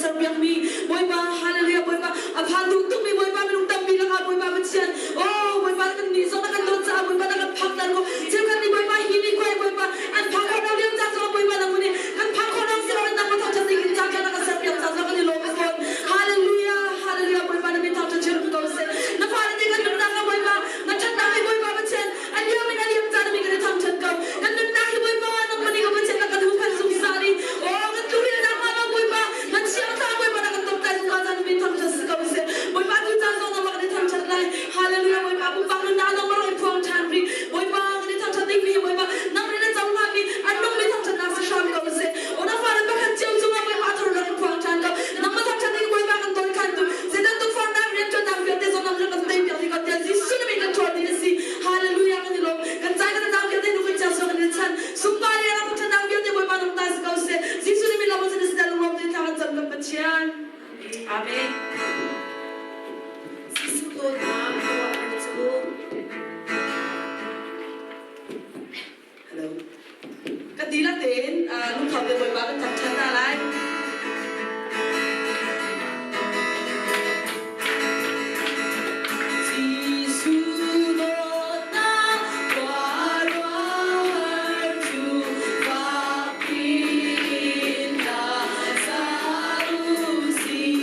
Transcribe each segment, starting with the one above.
serpiakmi Bawipa hallelujah Bawipa a phan duh tukmi Bawipa minung tampi lakah Bawipa Pathian oh Bawipa kan nih zong na kan dawt caah Bawipa na kan phakter ko cheukhat nih Bawipa hi ni khuai Bawipa an phak khawh lo lio caan zong Bawipa nang nih kan phak khawh lo si lo nang ma thangṭhat ding in caan na kan serpiak caan zong kan i lawm fawn hallelujah hallelujah Bawipa na min thangṭhat chin ko seh na fale nih kan nunnak ah Bawipa na ṭhatnak hi Bawipa Pathian a liam in a liam caan mi kan i thangṭhat ko kan nunnak hi Bawipa nangmah nih ka Pathian na kan huhphenh zungzal i aw kan tlukrilnak hnga lo Bawipa na thiang thlarau Bawipa na kan tawngtai zungzal caan mi thangṭhat si ko seh Bawipa tu caan zong nangmah kan i thangṭhat lai hallelujah Bawipa pumpak nunnak nangmah rak i phuang ṭhan rih Bawipa kan i thangṭhat dingmi hi Bawipa nang nih na cohlanmi an nungmi thangṭhatnak si hram ko seh aw na fale pakhat cio cungah Bawipa thar rak i phuang ṭhan ko nangmah thangṭhat ding Bawipa kan dawn khantu Satan tukforhnak rianṭuannak vialte zong nang rak kan teipiak dih ko tiah Jesuh na min kan ṭhawl ding a si hallelujah kan i lawm kan cai kan nau vialte nu kan chia suak kan i chan sunpar le rak ṭhatnak vialte Bawipa nang ta si ko seh Jesuh na min lawng in sin lungrawm te thla kan cam kan Pathian Amen. Jesuh dawtnak ruah cu Hello. Kan dihlak tein lungtho te Bawipa kan thangṭhat hna lai. Jesuh dawtnak khuaruahhar cu fakpi in hna sa u sih.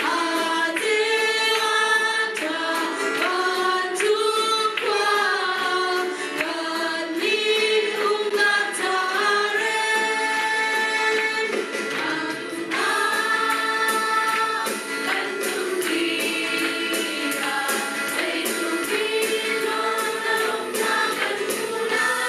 A ceu a vancung khua kannih umnak ca rem. Kan tum tikah zeitluk in lawmhnak kan hmu lai.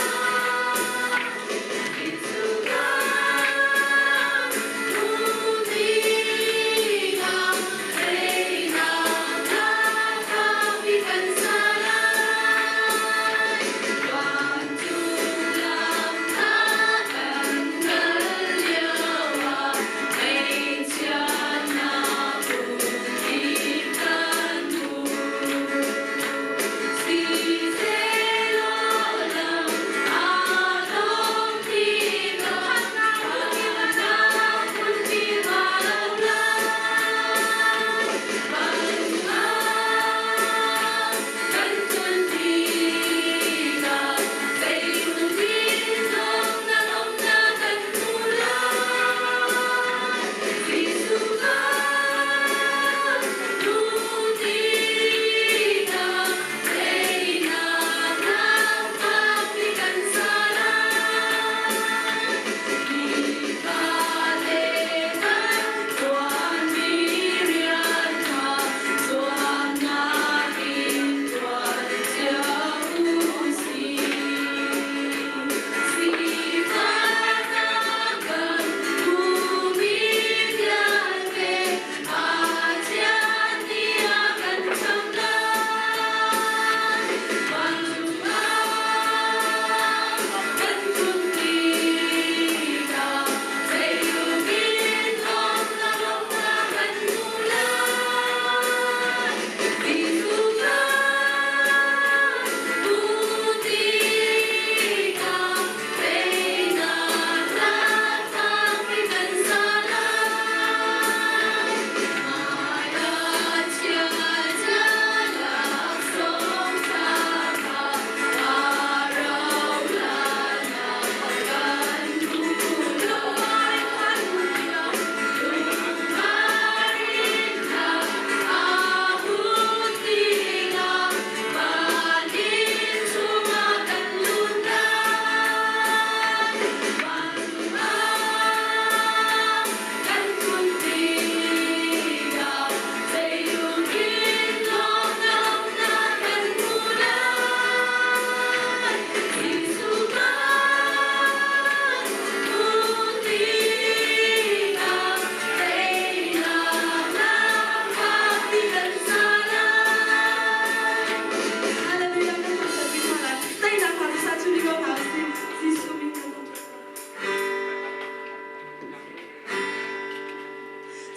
Hallelujah kan thangṭhat ti hna lai. Teinak hna tisa cu ni ko hna usih. Jesuh min kan thangṭhat.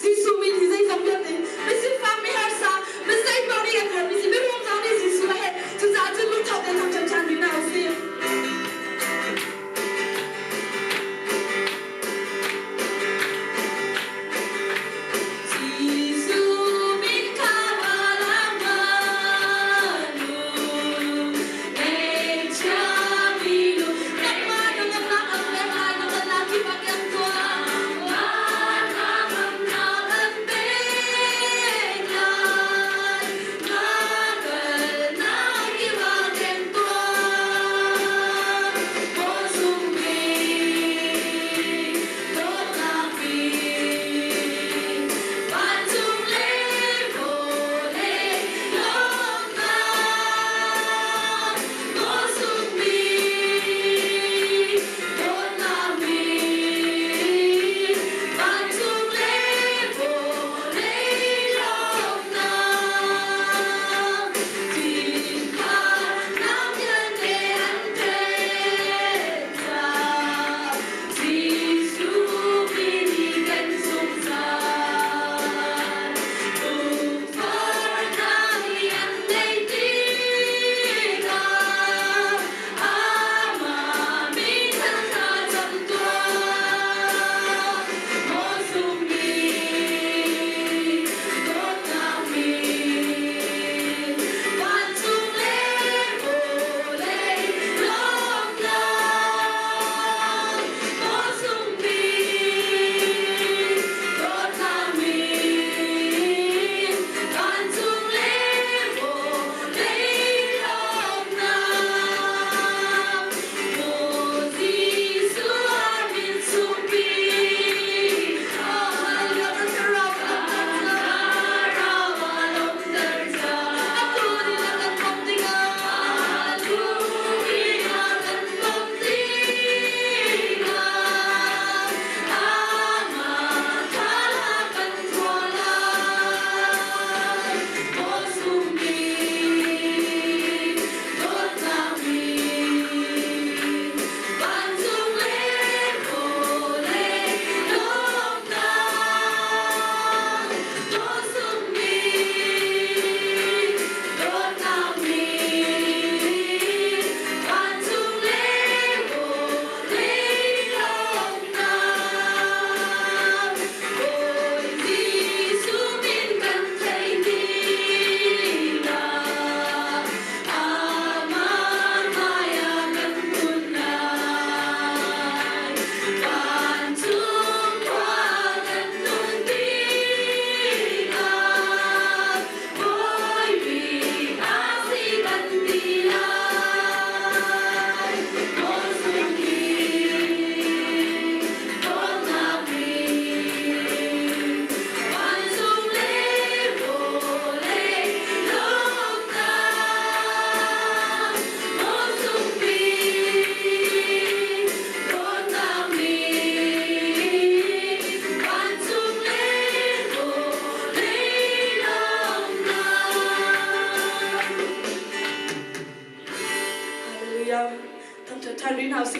Jesuh min hi zeizong vialte misifak miharsa mizei paoh nih kan herhmi si mirum zong nih Jesuh a herh. Cucaah cun lungtho tein thangṭhat ṭhan rih hna usih.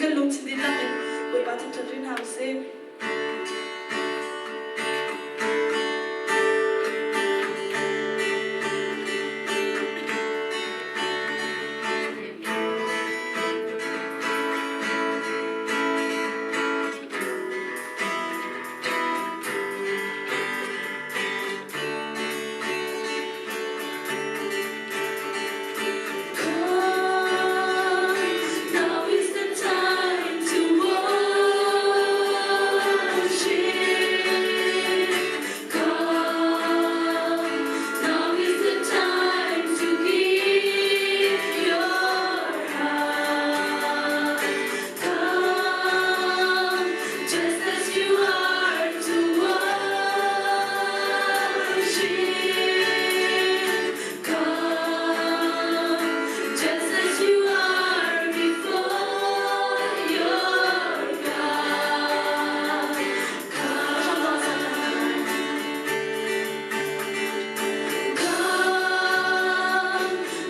usih. Kan lungthin dihlak in Bawipa thangṭhat rih hna usih. Come, now is the time to worship. Come, now is the time to give your heart. Come, just as you are to worship. Come, just as you are before your God. Come. Come,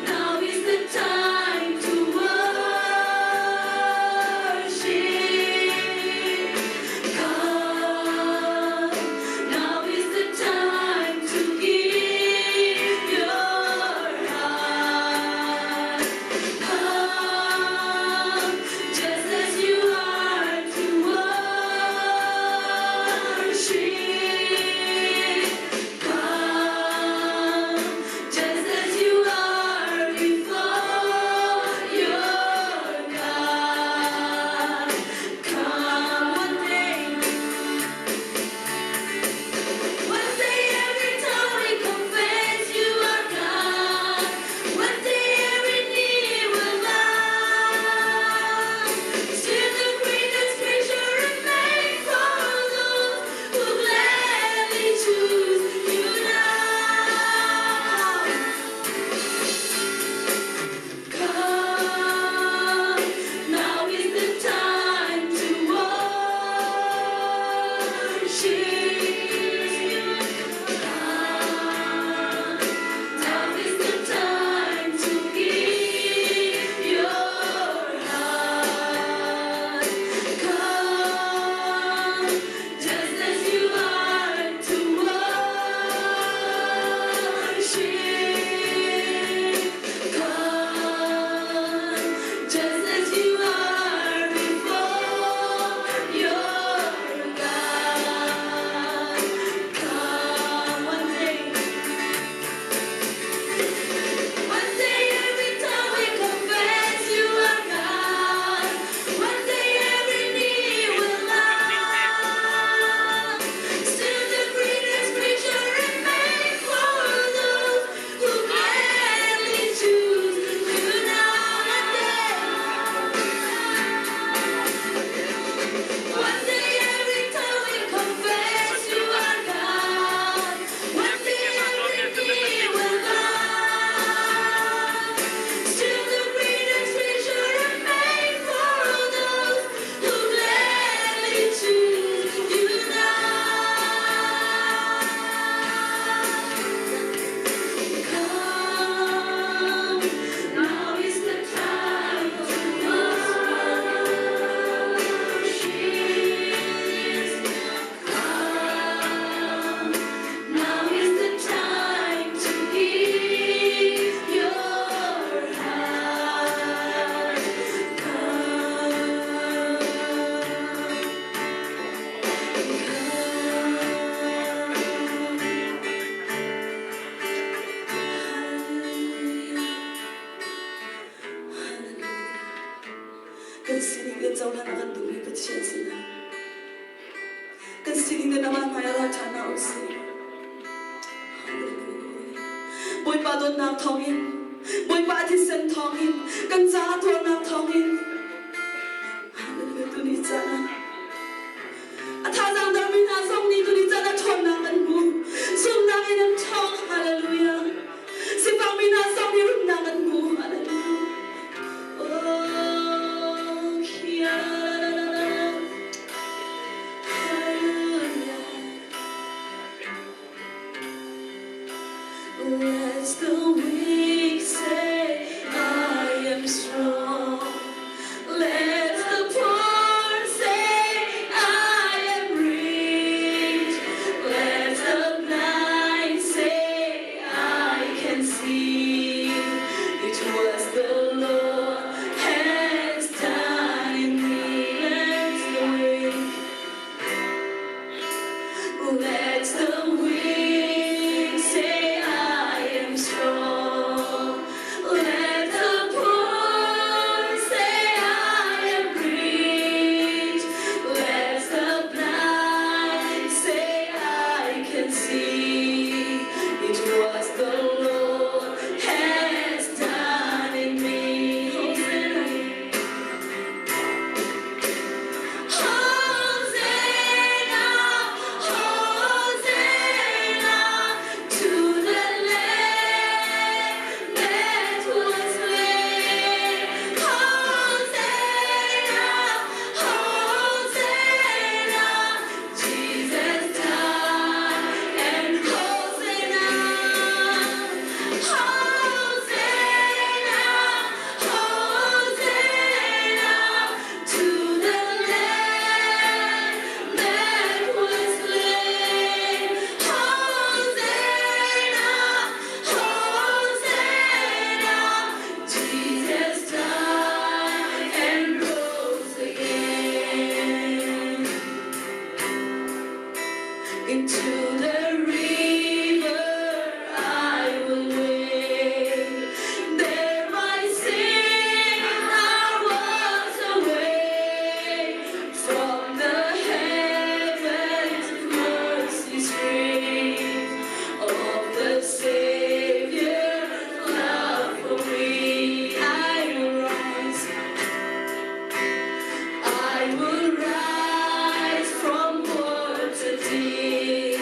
now is the time to worship. Come, now is the time to give your heart. Come, just as you are to worship. Come, just as you are before your God. Come one day. One day every tongue will confess you are God. One day every knee will bow. Still the greatest treasure remains for those who gladly choose you now. Come, now is the time to worship. Come, now is the time to give your heart. Come, just as you are to worship. Come, just as you are before your God. Come one day. One day every tongue will confess you are God. One day every knee will bow. Still the greatest treasure remains for those who gladly choose you now. One day. One day every tongue will confess you are God. One day every knee will bow. Still the greatest treasure remains for those who gladly choose you now. Come, now is the time to worship. Come, now is the time to give your heart. Come, come. Hallelujah. Hallelujah. Kan sining le cohlan a kan duhmi Pathian sinah kan sining le amah hmai ah ral ṭha hna u sih. Hallelujah. Bawipa dawtnak thawngin, Bawipa thisen thawngin, kan caah tuarnak thawngin, Hallelujah, tuni caan ah a thazaang dangmi hna zong nih tuni caan ah ṭhawnnak an hmu. Zumhnak in an ṭhawng. Hallelujah. Sifakmi hna zong nih rumnak an hmu. Hallelujah. Oh, kia la la la la. Hallelujah. Let the weak say, I am strong. Let the weak say I am strong. Let the poor say I am rich. Let the blind say I can see. It was the Lord has done in me. Hosanna, Hosanna, to the Lamb that was slain. Hosanna, Hosanna, Jesus died and Hosanna, Hosanna, Hosanna to the Lamb that was slain. Hosanna, Hosanna, Jesus died and rose again. Into the river I will wade. There my sins are washed away. From the heavens mercy streams of the Savior's love for me. I will rise. I will rise from water deep.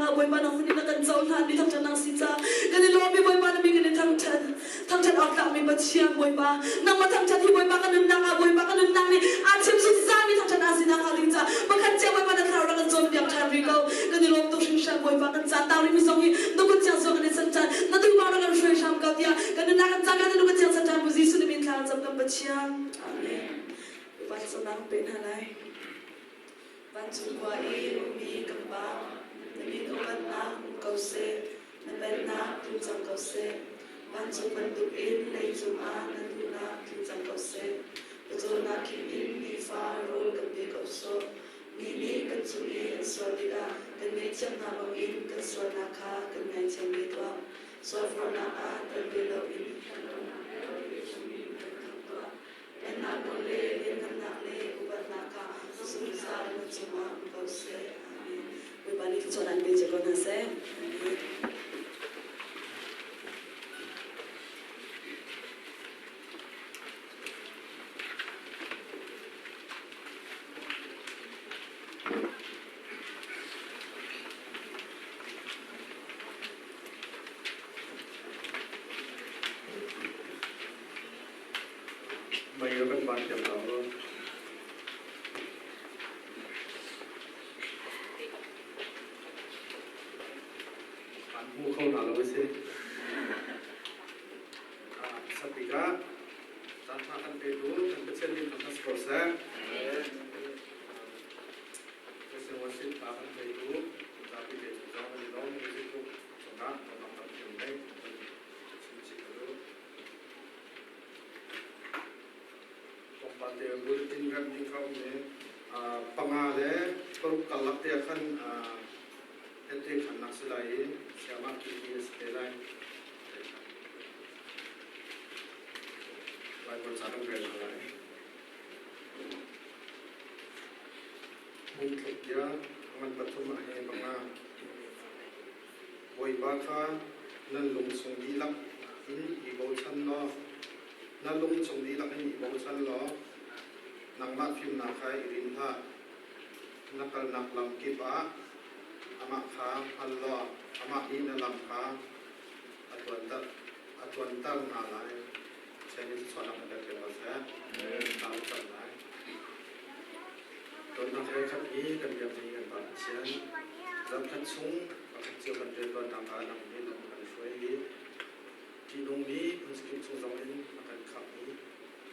ah Bawipa nang hun in na kan cohlan mi thangṭhatnak si ca kan i lawm i Bawipa na min kan i thangṭhat. Thangṭhat awk tlakmi Pathian Bawipa, nangmah thangṭhat hi Bawipa ka nunnak ah Bawipa ka nunnak nih aa chim zungzal mi thangṭhat aa sinak hnga ding caah pakhat cio Bawipa na thlarau rak kan cawnpiak ṭhan rih ko. Kan i lawm tuk hringhran Bawipa kan caan tang rihmi zong hi na kut thiang sung kan i san ṭhan na tuufa rak kan hruai hram ko tiah kan nunnak kan caan vialte na kut thiang san ṭhan bu Jesuh na min thla kan cam kan Pathian. Amen. Bawipa thlacamnak kan peh hna lai. Vancung khua i ummi kan Pa, na min upatnak um ko seh, na pennak tlung cang ko seh. Vancung bantukin leicung ah na duhnak tlung cang ko seh. Pawcawmnak khim in nifa rawl kan pe ko sawh. Mi nih kan cung i an sual tikah kan ngaihthiam hna bangin kan sualnak kha kan ngaithiam ve tuah. Sualforhnak ah tel ve loin ṭhatlonak le chungin kan khamh tuah. Pennak nawl le lianhngannak le upatnak kha zungzal na cungah um ko seh. Amen. Bawipa nih thluachuah an pe cio ko hna seh. Amen. Mei rak kan van thiam hna maw? An hmu kho hna lo a si. Sak tikah caan ṭha kan petu kan Pathian min thangṭhat si ko seh. Pathian worship pa kan petu zapi te cung zong kan i lawm music group cungah lawmnak tampi kan ngei. Chim chih ka duh. Tlawmpal bulletin remh ding kha um i panga le paruk karlak te ah khan tette khannak si lai i siamah kiki a si te lai. Bible ca kan rel hna lai. Phungthluk bia ngan pathum ah he panga. Bawipa kha nan lung chung dihlak in i bochan law na lung chung dihlak in i bochan law nangmah fimnak kha i rin hlah. Na kalnak lam kip ah amah kha hngal law amah nih na lam kha a tluanter a tluanter hna lai. Pathian nih thluachuahnak kan pek cio ko seh. Thla kan cam lai. Dawtnak he khat i kan biakmi kan Pa Pathian, zarhkhat chung pakhat cio kan rianṭuannak ah nang nih lam kan hruai i ṭihnungmi phunzakip chung zongin a kan khamh i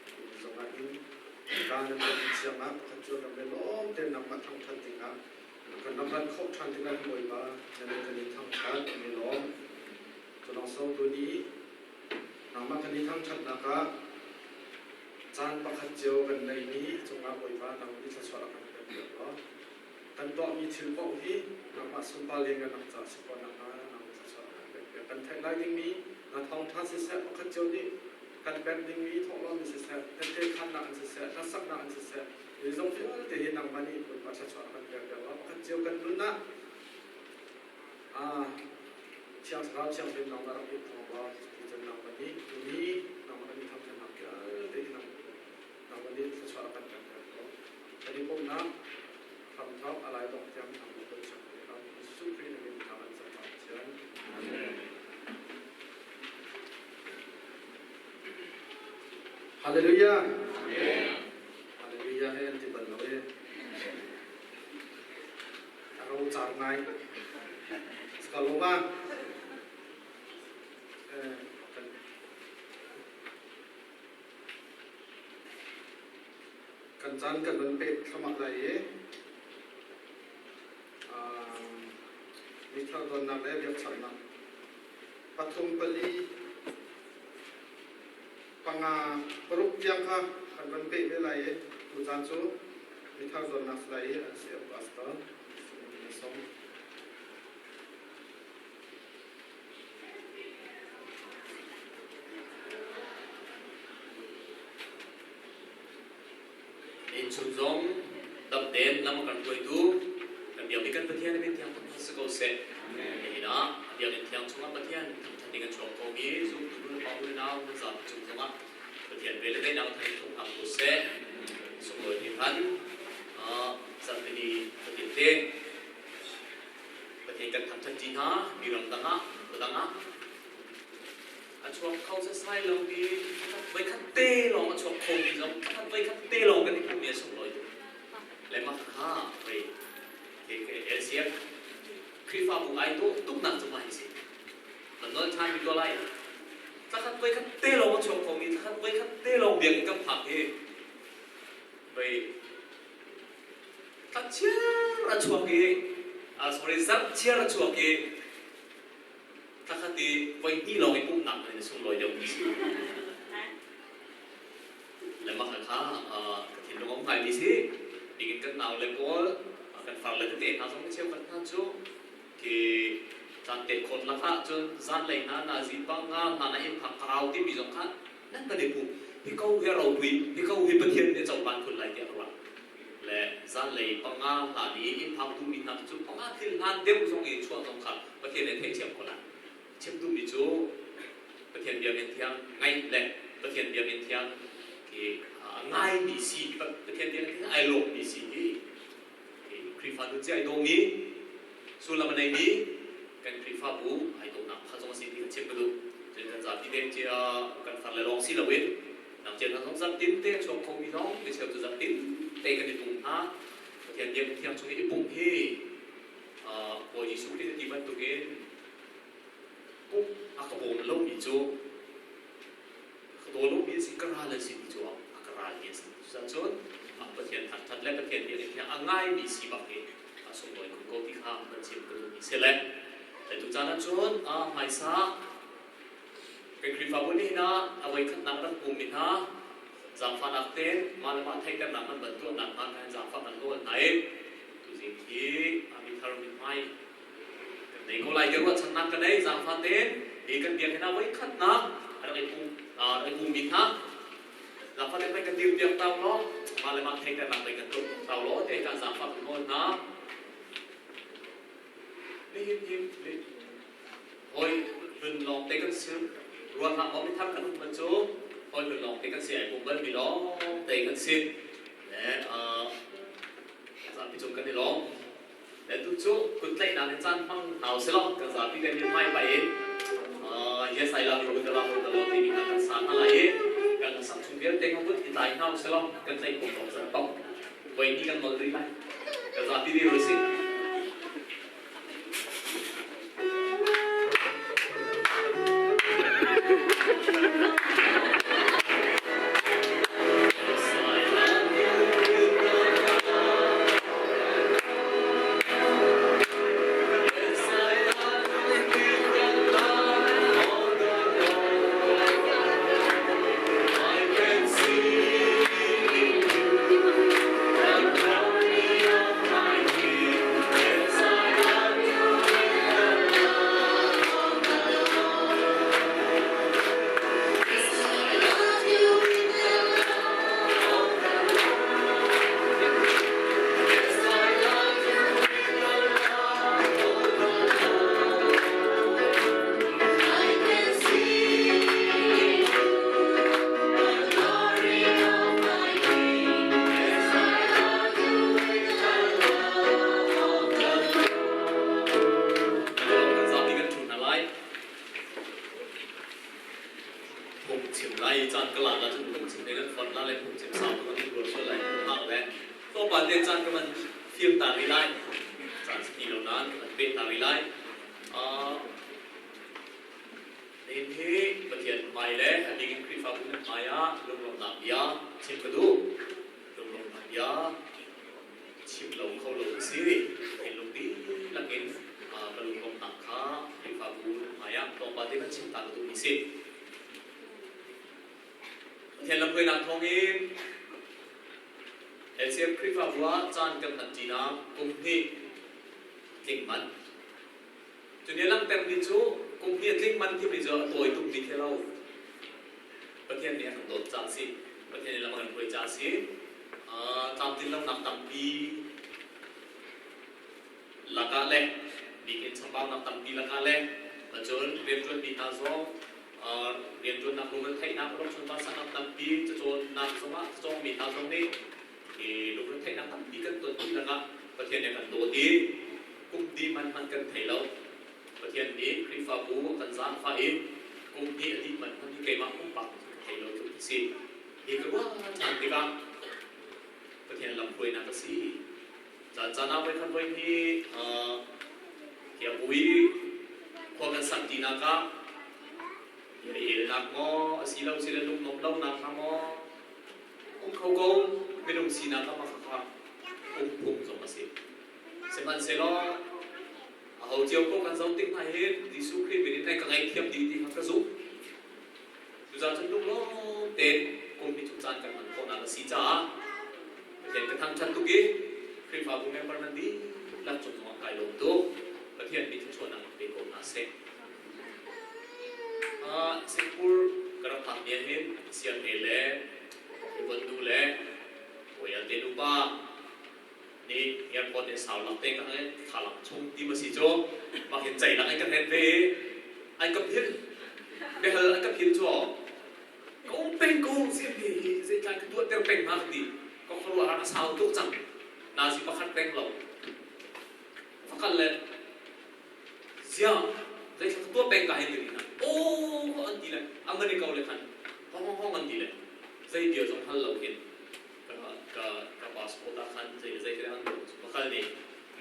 tuni zongah hin hika nan biakinn thiang ah pakhat cio kan i lawm tein nangmah thangṭhat dingah kan rak rat khawh ṭhan tikah Bawipa na min kan in thangṭhat kan i lawm. Culawng sawmtu nih nangmah kan i thangṭhatnak ah Caan pakhat cio kan neihmi cungah Bawipa nang nih thluachuah rak kan pek piak law kan tuahmi thil paoh hi nangmah sunpar lianngannak caah si khawh nakhnga nang nih thluachuah rak kan pek piak. Kan theih lai dingmi na thawngṭha siseh pakhat cio nih kan pek dingmi thawhlawm in siseh, tette khannak in siseh, hlasaknak in siseh, zeizong vialte hi nangmah nih Bawipa thluachuah rak kan pek piak law pakhat cio kan nun ah Thiang Thlarau Thianghlim nangmah rak in thawng law cuticun nangmah nih tuni nangmah kan i thangṭhatnak vialte hi nangmah nih thluachuah rak kan pek ko. Kan i pumhnak hramthawk a lai dongh tiang nangmah kan chiah hram. Jesuh Khrih na min thang an cam Pathian. Amen. Hallelujah. Hallelujah he an ti bal lo e. A rocar ngai. Skaloma. Kan caan kan van pek thluahmah lai i mithar donnak le biakchaknak pathum pali panga paruk tiang kha kan van peh ve lai i tucaan cu mithar donnak si lai i an si pastor song. Innchung zong damten lam a kan hruaitu kan biakmi kan Pathian a min thiang thangṭhat si ko seh. Nihin ah a biakinn thiang chungah Pathian thangṭhat ding a chuak komi zumtu nu le pa u le nau nan zapi cung zongah Pathian vel le daihnak thar in tlung hram ko seh. Sunglawi hringhran zarhpini fatin te. Pathian Pathian kan thangṭhat ṭi hna, mi ram dang ah, khua dang ah a chuak kho sasai lomi voikhat te lawng a chuak khomi zong voikhat te lawng kan i hmuhmi a sunglawi tuk. Le mah kha pei LCF Khrihfabu ai dawh tuknak cu mah hi si. Kan nawl ṭhan rih ko lai. Thlakhat voikhat te lawng a chuak khomi thlakhat voikhat te lawng biakinn kan phak hi pei thlachiar a chuak i sorry zarhchiar a chuak i thlakhat i voi hnih lawng i pumhnak in a sunglawi deuh mi si. Le mah kha ka thinlung a um ngaimi si. Nihin kan nau le pawl kan far le tete hna zong cheukhat hna cu khi caan te khawt lakah cun zanlei hna nazi panga hna na inn phak karau timi zong kha nan kan i puh hi ko hi a ropui hi ko hi Pathian nih cohlan khun lai tiah ka ruah le zanlei panga hlan i inn phak duhmi hna cu panga thil hlan deuh zong i chuah zong kha Pathian nih theih thiam ko lai chim duhmi cu Pathian biakinn thiang ngaih le Pathian biakinn thiang khi ngaimi si Pathian biakinn thiang ai lawmmi si hi Khrihfa nu cia ai dawmi sullam a neimi kan Khrihfabu ai dawhnak pakhat zong a si ti kan chim ka duh. Cun kan zapi te cia kan far le lawng si loin nang cia hna zong zarhtin te a chuak khomi zong micheu cu zarhtin te kan i pum hna. Pathian biakinn thiang chung i i pumh hi Bawi Jesuh Khrih ti bantukin pumh a ka bawm lomi cu ka daw lomi a si ka ral an si ti cu a ka ral mi a si. Cucaah cun Pathian thangṭhat le Pathian biakinn thiang a ngaimi si bak hi a sunglawi khun ko ti kha van chim ka duhmi si le tucaan ah cun hmaisa kan Khrihfabu nih hin ah a voikhatnak rak pummi hna zaangfahnak tein mah le mah theihternak man van tuahnak hna khan zaangfah kan nawl hna i tuzing khi a mithar mithmai kan nei ko lai ti ruahchannak ka nei zaangfah tein hi kan biakinn ah voikhatnak rak i pum rak i pummi hna zaangfah tein kan dir piak tau law mah le mah theihternak lei kan tuah tau law te kan zaangfah kan nawl hna nihin hin hoi hlun lawng te kan si ruat hlah maw mithar kan um cu hoi hlun lawng te kan si ai pum bal mi lawng te kan si le zapi cung kan i lawm le tu cu kut tlaihnak in caan hmang hna usih kan zapi kan in hmai pai in yes I love you the love of the Lord timi kha kan sa hna lai i kan sak chung vialte kan kut i tlai hna usih kan tlaih khawh lawng san tok voi ni kan nol rih lai kan zapi dir usih. Zapi kan ṭhu hna lai. Phungchim lai caan ka lak ahcun phungchim ding an fon la le phungchim sau tuk an rual sual lai hak le tlawmpal te caan ka van fir ta rih lai. Caan si ti lo nain ka van peh ta rih lai. Nihin hi Pathian hmai le a bik in Khrihfabu nan hmai ah lunglawmhnak bia chim ka duh. Lunglawmhnak bia chim lo kho lo ka si. Thinlung dihlak in ka lunglawmhnak kha Khrihfabu hmai ah tlawmpal te kan chim ta ka duhmi si. Pathian lamhruainak thawngin LCM Khrihfabu ah caan kan hman ṭinak kum hnih tling manh. Cunih langhtermi cu kum hnih a tling manh timi cu a tawi tuk ti khi lo. Pathian nih a kan dawt caah a si. Pathian nih lam a kan hruai caah a si. Tlamtlinlonak tampi lakah le biakinn chambaunak tampi lakah le cun rianṭuanmi hna zong rianṭuannak lungretheihnak rawlchun vansannak tampi cacawnnak zongah cacawngmi hna zong nih lungretheihnak tampi kan ton ti lakah Pathian nih a kan dawt i. Kum di man hmanh kan thei lo. Pathian nih Khrihfabu a kan zaangfah i kum hnih a dih man hmanh hi keimah pumpak ka thei lo tluk a si. Hi ka ruah ṭhan tikah Pathian lamhruainak a si. Caan caan ah voikhat voi hnih hi a bu i khua kan sak tinak ah bia i elnak maw asilo sile lungnuamh lonak hna maw um kho ko minung sinak ah mah khakha um phung zong a si. Sihmanhsehlaw aho cio ko kan zoh tik hna hin Jesuh Khrih min in hei ka ngaihthiam dih ti kha ka zumh. Cucaah cun lunglawm tein kum hnih chung caan kan hman khawhnak a si caah Pathian ka thangṭhat tuk i Khrihfabu member nan dihlak cung zongah kai lawm tuk. Pathian nih thluachuahnak in pe ko hna seh. Singapore ka rak phak ni ah hin siangne le Rivannu le Royal te nupa nih airport in sau lak te ka thlalang chung ti ma si cu mah hin cei lak in ka hnet ve i an ka philh biahal an ka philh cu ka um peng ko CMP hi zeitlai ka tuah ter peng hna ka ti ka khuaruah a sau tuk cang nazi pakhat peng lo fakal le ziah zeitlai ka tuah peng ka hin ti na aw ko an ti le amani ko le khan hong hong hong an ti le zei bia zong hal lo khin ka ka passport ah khan zei zei an pakal nih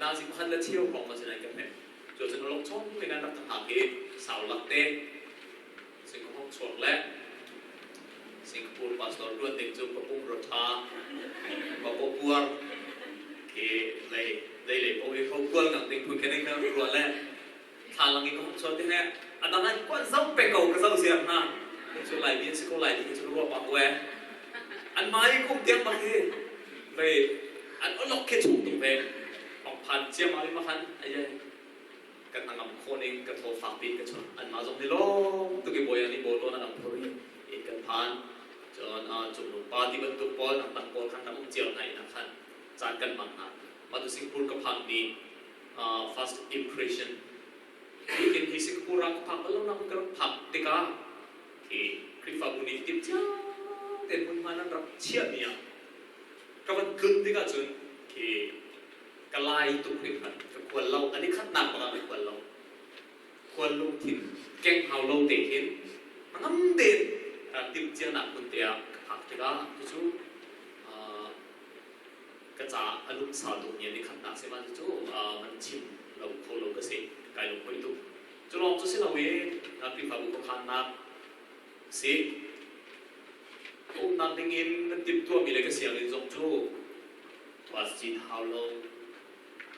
nazi pakhat le cheu hrawng ma sin an ka hmet cu cun lok chong in an rak ka hngak i sau lak te Singapore chuak le Singapore pastor tuan ding cu ka pum ro tha ka po puar ke lei lei lei po i ho kual ngang ding phun kene ka ruah le thla lang i ka hong chuak te he adang an kuan zau pe ko ka zau ziar hna cu lai mi si ko lai ti cu ruah pa we an mai kum tiang bak hi vei an olok khi chung tung ve ong phan cia ma ma khan ai kan angam kho ning ka thaw fak pi ka chun an ma zong ni long tu ki boy ani bo to na ang phuri in kan phan cun cung nung pa ti bantuk pawl ang tang pawl khan ram um cio na ina khan caan kan mang hna ma tu Singapore ka phak ni first impression Bikin hi Singapore ah ka phak bal lo nak ka rak phak tikah khi Khrihfabu nih timh cia tein hmunhma nan rak chiahmi ah ka van tlun tikah cun khi ka lai tuk hringhran ka khual lo an i khatnak bak ah ka khual lo khual lungthin keng hau lo te khin hnangam tein timh cianak hmun te ah ka phak tikah cucu ka caah a lungsa tuk mi an i khatnak si ma cu man chim lo kho lo ka si kai lung hoi tuk cu lawng cu si lo in Khrihfabu khuakhannak si umnak ding in nan timhtuahmi le ka sianginn zong cu bus cit hau lo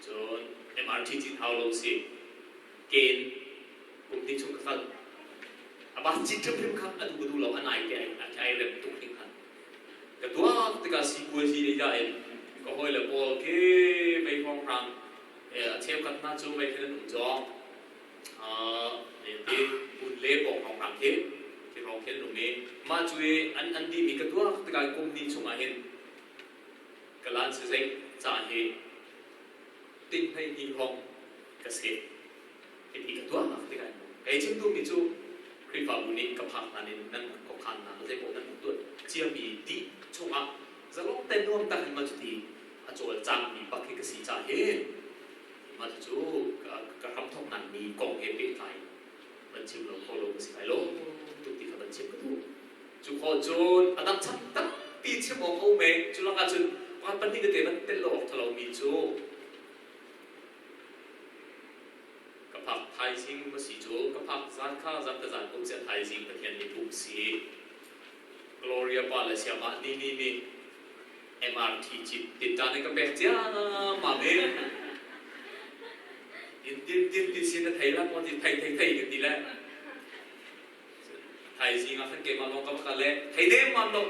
cun MRT cit hau lo si ken kum hnih chung ka kal a bus cit hrimhrim kha a duh ka duh lo a nai te ai rem tuk hring khan Ka tuak tikah sipuazi ei dah in ka hawile pawl khi mei hrawnghrang a cheukhat hna cu mei khin an um cawng. Ti bun le pawng hrawnghrang khi khi hrawng khi an um i mah cu i an an dihmi ka tuak tikah kum hnih chungah hin ka lan si zei ca hi ting 12 hrawng ka seh. Hiti ka tuah tikah kei chim duhmi cu Khrihfabu nih ka phak hlan in nan khuakhannak zeipaoh nan tuah ciami dih chungah zalong te nuam tak in mah cuti a cawlcangmi bak hi ka si ca hi mah cucu ka hramthawknak mi kong he pehtlai van chim lo kho lo ka si lai lo tuk ti kha van chim ka duh. Cu khawh cun a dang chap tampi chim awk a um e cu lakah cun pakhat pahnih tete van telh lo awk ṭhalo mi cu Ka phak thaizing ma si cu ka phak zan kha zan ka zan kum cia thaizing Pathian nih pum si Gloria pa le siamah ni ni nih MRT cit tinṭan in ka pek cia ma me in tin tin ti sin na thei la maw ti thei thei thei kan ti le thaizing ah khan keimah lawng ka va kal le thei nem man lo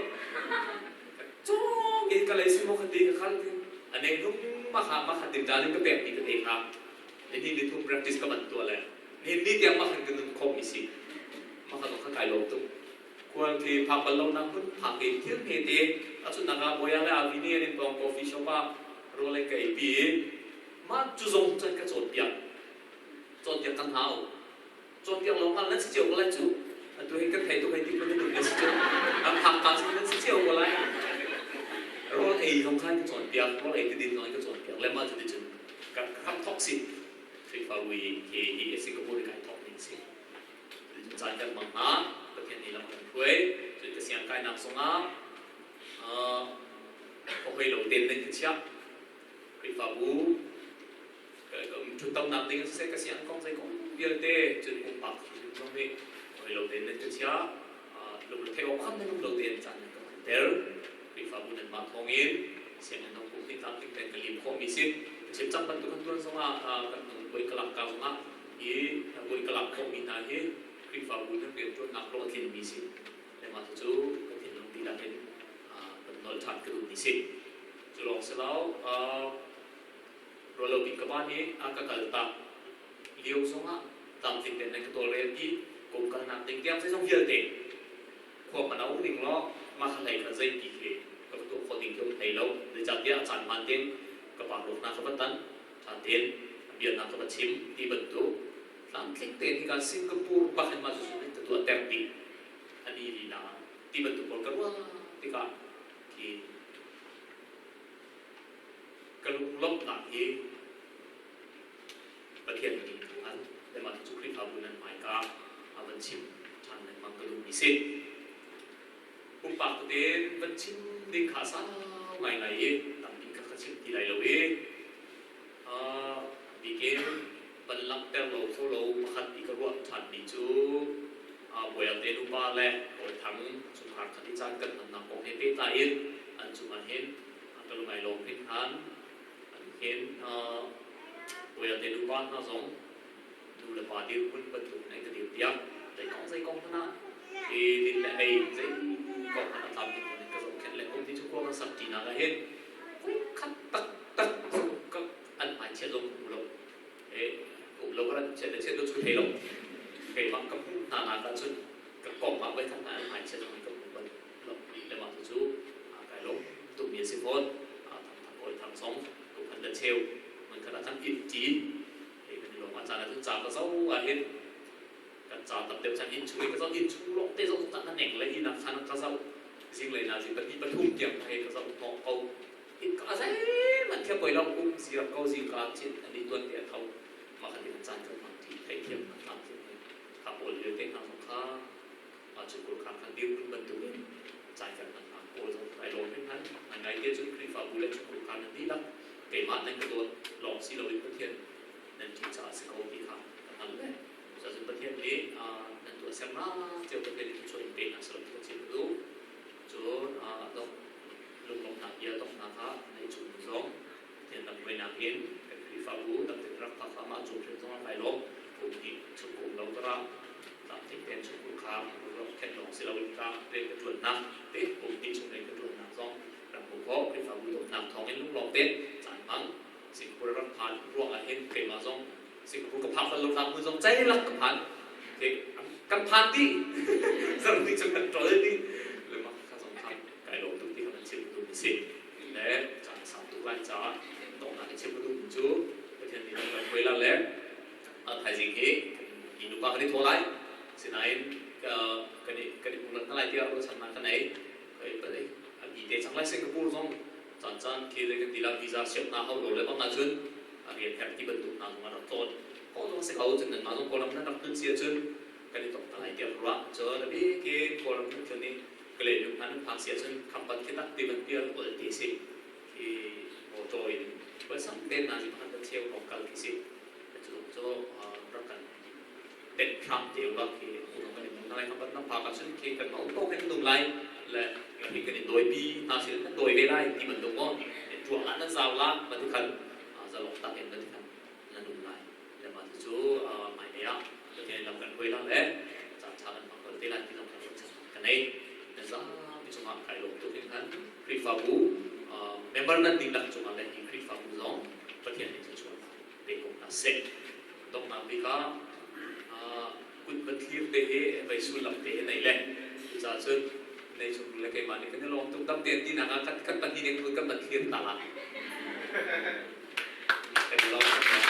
cawng in ka lei si maw kha ti ka kal a neng hnung ma kha ma kha tinṭan in ka pek mi ka te kha ni ni thum practice ka van tuah le ni ni tiang ma khan ka nun khawm mi si ma kha kha kai lawm tuk khual khi phak bal lo nak hmun phak in thil hme te a chun nak ah boya le avi ni an in pawng coffee shop ah rawl ka ei pi ma cu zong cun ka cawnpiak cawnpiak kan hau cawnpiak lo hngal nan si cio ko lai cu atu hi kan thei tuk hei ti phun in nan si cio an phak ka sin nan si cio ko lai rawl ei zong khan ka cawnpiak rawl ei ti din zong in ka cawnpiak le mah cu ti cun ka ram thok si. Khrihfabu hi hi Singapore kai thawk ning si. Caan kan hmang hna, Pathian nih lam kan hruai. Cun ka siang kainak zongah ka hoi lo ten nan ka chiah. Khrihfabu ṭhuttamnak ding siseh ka siang kong zei kong vialte cun pumpak zong nih hoi lo ten nan ka chiah. Lungretheih awk khan nan um lo ten caan nan ka hmanter. Khrihfabu nanmah thawngin sianginn dong kum hnih tlamtling tein ka lim khawhmi si. Chim cang bantuk kan tuan zongah kan buai ka lak ka zongah hi buai ka lak khawhmi hna hi Khrihfabu nan rianṭuannak hlawhtlinmi si. Le mah cucu ka thinlung dihlak in kan nolh ṭhan ka duhmi si. Cu lawng si lo, ruahlo bik ka pa nih a ka kaltak lio zongah tlamtling tein nan ka tawlrel i kum kalnak ding tiang zeizong vialte khua hmanh a um ning law mah kha hlei kha zei ti khi ka va tuah khawh ding khi um hlei lo. Zeicahtiah a caan hmaan tein ka pa ruaknak ka va tan, ṭha tein biaknak ka va chim ti bantuk tlamtling tein hika Singapore bak in mah cucu ka tuah ter dih ani lila ti bantuk pawl ka ruah tikah khi ka lunglawmhnak hi Pathian nih an le mah cu Khrihfabu nan hmaika a van chim ṭhan lengmang ka duhmi si. Pumpak tein van chim ding kha sau ngaingai i tampi kha ka chim ti lai lo i bikin van langhter lo kho lo pakhat i ka ruah ṭhanmi cu Bawiang te nupa le Kawi Thang chungkhar khat i caan kan hmannak kong he pehtlai in an cungah hin ka lungai lawm hringhran. Hin Bawiang te nupa hna zong nu le pa dirhmun bantuk in an ka dir piak. Zei kong zei kong hmanh ah hi din le ei zei kong hmanh a tlamtling in ka zohkhenh le kum ti cu khua kan sak ṭinak ah hin voikhat taktak cu ka an hmaichiat zong ka hmu lo. Um lo ka chiat le chiat lo cu thei lo. Keimah ka hmuh hna nak ahcun ka kong ah voikhat hna an hmaichiat zong ka hmu bal lo. Le mah cu kai lawm tukmi a si fawn. Thang thang zong kum le cheu man khat ah khan inn ṭi hei kan i lawm ah caan ahcun ca ka zoh ah hin kan ca tam deuh chan inn chung i ka zoh inn chung lawng te zoh tak na nek le inn ah khan ka zoh zinglei na zing pahnih pathum tiang hei ka zoh hnawh ko in ka zeihmanh khe poi lo um ziar ko zing ka chin ani tuan te a tho mah kha ti kan caan kan hmang ti theithiam kan hlam kha pawl vialte hna zong kha mah cu kul khan khan dirhmun bantukin caan kan hman hna kawl zong ai lawm hringhran ngai te cun Khrihfabu le chungkhar kha nan dihlak keimah nan ka dawt lawng si loin Pathian nan ṭih caah si ko ti kha ka hngalh le cucun Pathian nih nan tuah sernak cio Pathian nih thluachuah in pe hna seh ti ka chim duh cun lunglawmhnak bia donghnak ah nei chung zong Pathian lam hruainak in kan Khrihfabu dang rak phak mah cung hrim zong ah kai lawm kum hnih chung kum lo ka tlamtling tein chungkhur kha khen lawng si loin ka rian ka ṭuannak te kum hnih chung rian ka ṭuannak zong rak hmuh khawh Khrihfabu dawtnak thawng in lunglawm tein caan hmang Singapore rak phan ruang ah hin keimah zong Singapore ka phak bal lo hna hmun zong ceilak ka phan kan phan dih zarh hnih chung kan ṭol dih le mah kha zong kha kai lawm tuk ti kha kan chim duh mi si le caan sau tuk lai caah donghnak i chim ka duh mi cu Pathian nih kan hruai la le thaizing hi i nupa kan i thaw lai sinain kan i kan i hmu hna lai tiah ruahchannak ka nei kai palei a bi te cang lai Singapore zong caan caan khi le kan ti la visa siap hna hau lo le bang ahcun a rian herh ti bantuk hna zong a rak tlawn ko zong si ko cun nan mah zong kawlram nan rak tun si ahcun kan i tong hna lai tiah ruah cun a bik in kawlram nan tlun i Kalaymyo hna nan phak si ahcun khampat khi tak ti van pial ol ti si khi motor in sam te hna zi pakhat cheu hrawng kal khi si cu cu rak kan tet hram te ula khi unong kan in lai khampat nan phak ahcun khi kan mau to kan num lai le hi kan in doi pi hna sin nan doi ve lai ti bantuk mo tuang la nan zau la bantuk khan zalong tak in bantuk khan nan um lai le mah cu mai lei ah Pathian lam kan hruai lang le caan ṭha kan hmang ko te lai ti zong kan ruahchan ka nei. Na zapi cungah kai lawm tuk in khan Khrihfabu member nan dihlak cungah le hi Khrihfabu zong Pathian nih thluachuah pe ko hna seh. Donghnak bik ah kut va thlir te hi vei sullam te hi nei le cucaah cun nei chung le keimah nih kan i lawm tuk dam tein tinak ah kan pahnih nih kut kan van thlir ta la. Kan i lawm tuk.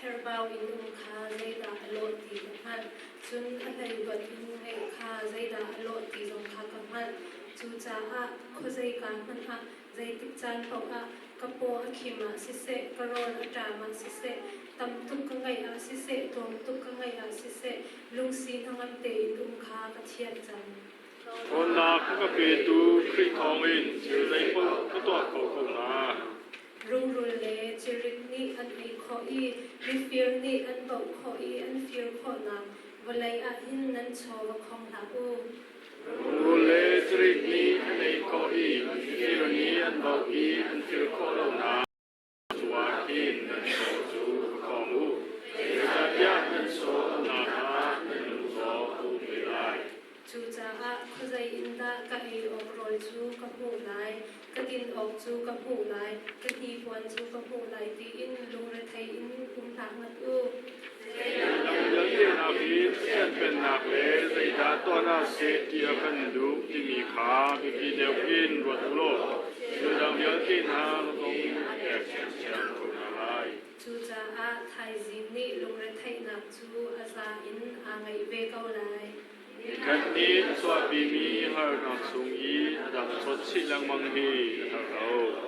Herhbau in um kha zeidah a lawh ti ka hngalh, cun a hleihluat in ngeih kha zeidah a lawh ti zong kha ka hngalh. Cucaah khuazeika hmanh ah, zeitik caan paoh ah, ka paw a khim ah siseh, ka rawl a ṭam ah siseh, tam tuk ka ngeih ah siseh, tlawm tuk ka ngeih ah siseh, lungsi hnangam tein um kha ka thiam cang. Ṭhawnnak a ka petu Khrih thawngin thil zeipaoh ka tuah kho ko hna. Rungrul le cirik nih an ei khawh i mifir nih an baoh khawh i an fir khawhnak vawlei ah hin nan chaw va khong hlah u. Rungrul le cirik nih an ei khawh i mifir nih an baoh i an fir khawh lonak cu ah khin nan chaw cu va khong u. Zeicahtiah nan chaw umnak ah nan lung zong a um ve lai. Cucaah khuazei in dah ka ei awk rawl cu ka hmuh lai, ka din awk cu ka hmuh lai, ka hnipuan cu ka hmuh lai tiin lungrethei in um hlah ngat u. Dang vialte nakin Pathian Pennak le zeidah tuah hna seh ti a kan duh timi kha biapi deuh in ruat u law thil dang vialte hna zong a pek ṭhiamṭhiam ko hna lai. Cucaah thaizing nih lungretheihnak cu a za in aa ngeih ve ko lai. Nikhat nih a chuahpimi harnak chung i a dang chawt chih lengmang hi a har lo.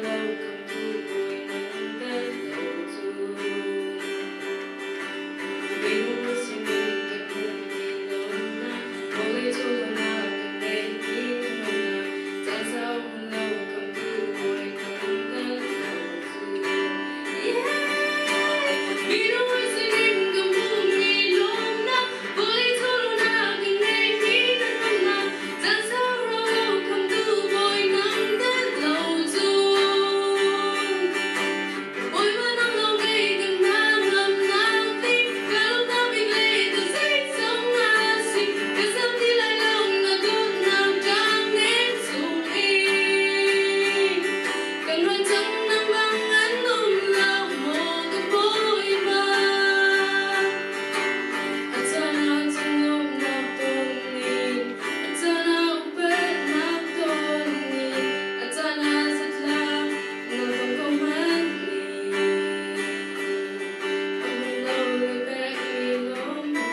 lo khamtu bawi nang tel lo cu. Minung sining kan hmuhmi lawmhnak, vawlei chawlawlnak kan ngeihmi nuamhnak, caan sau hmun lo khamtu bawi nang tel lo cu. Yeah! Minung sining kan hmuhmi lawmhnak, vawlei chawlawlnak kan ngeihmi nuamhnak, caan sau lo khamtu bawi nang tel lo cu. Bawipa nang lawng kei kan hna ngamnak ding, ka lungtho bik le ka zeizong na si, ka zam ti lai lo na dawtnak ṭang nem chung in. Kan ruan cang nang bang an um lo maw ka Bawipa. A caan ah cungnuamnak ton in, a caan ah upatnak ton in, a caan ah zatlak na tong ko hmanh ni. A hmun lo le pekmi lawmhnak.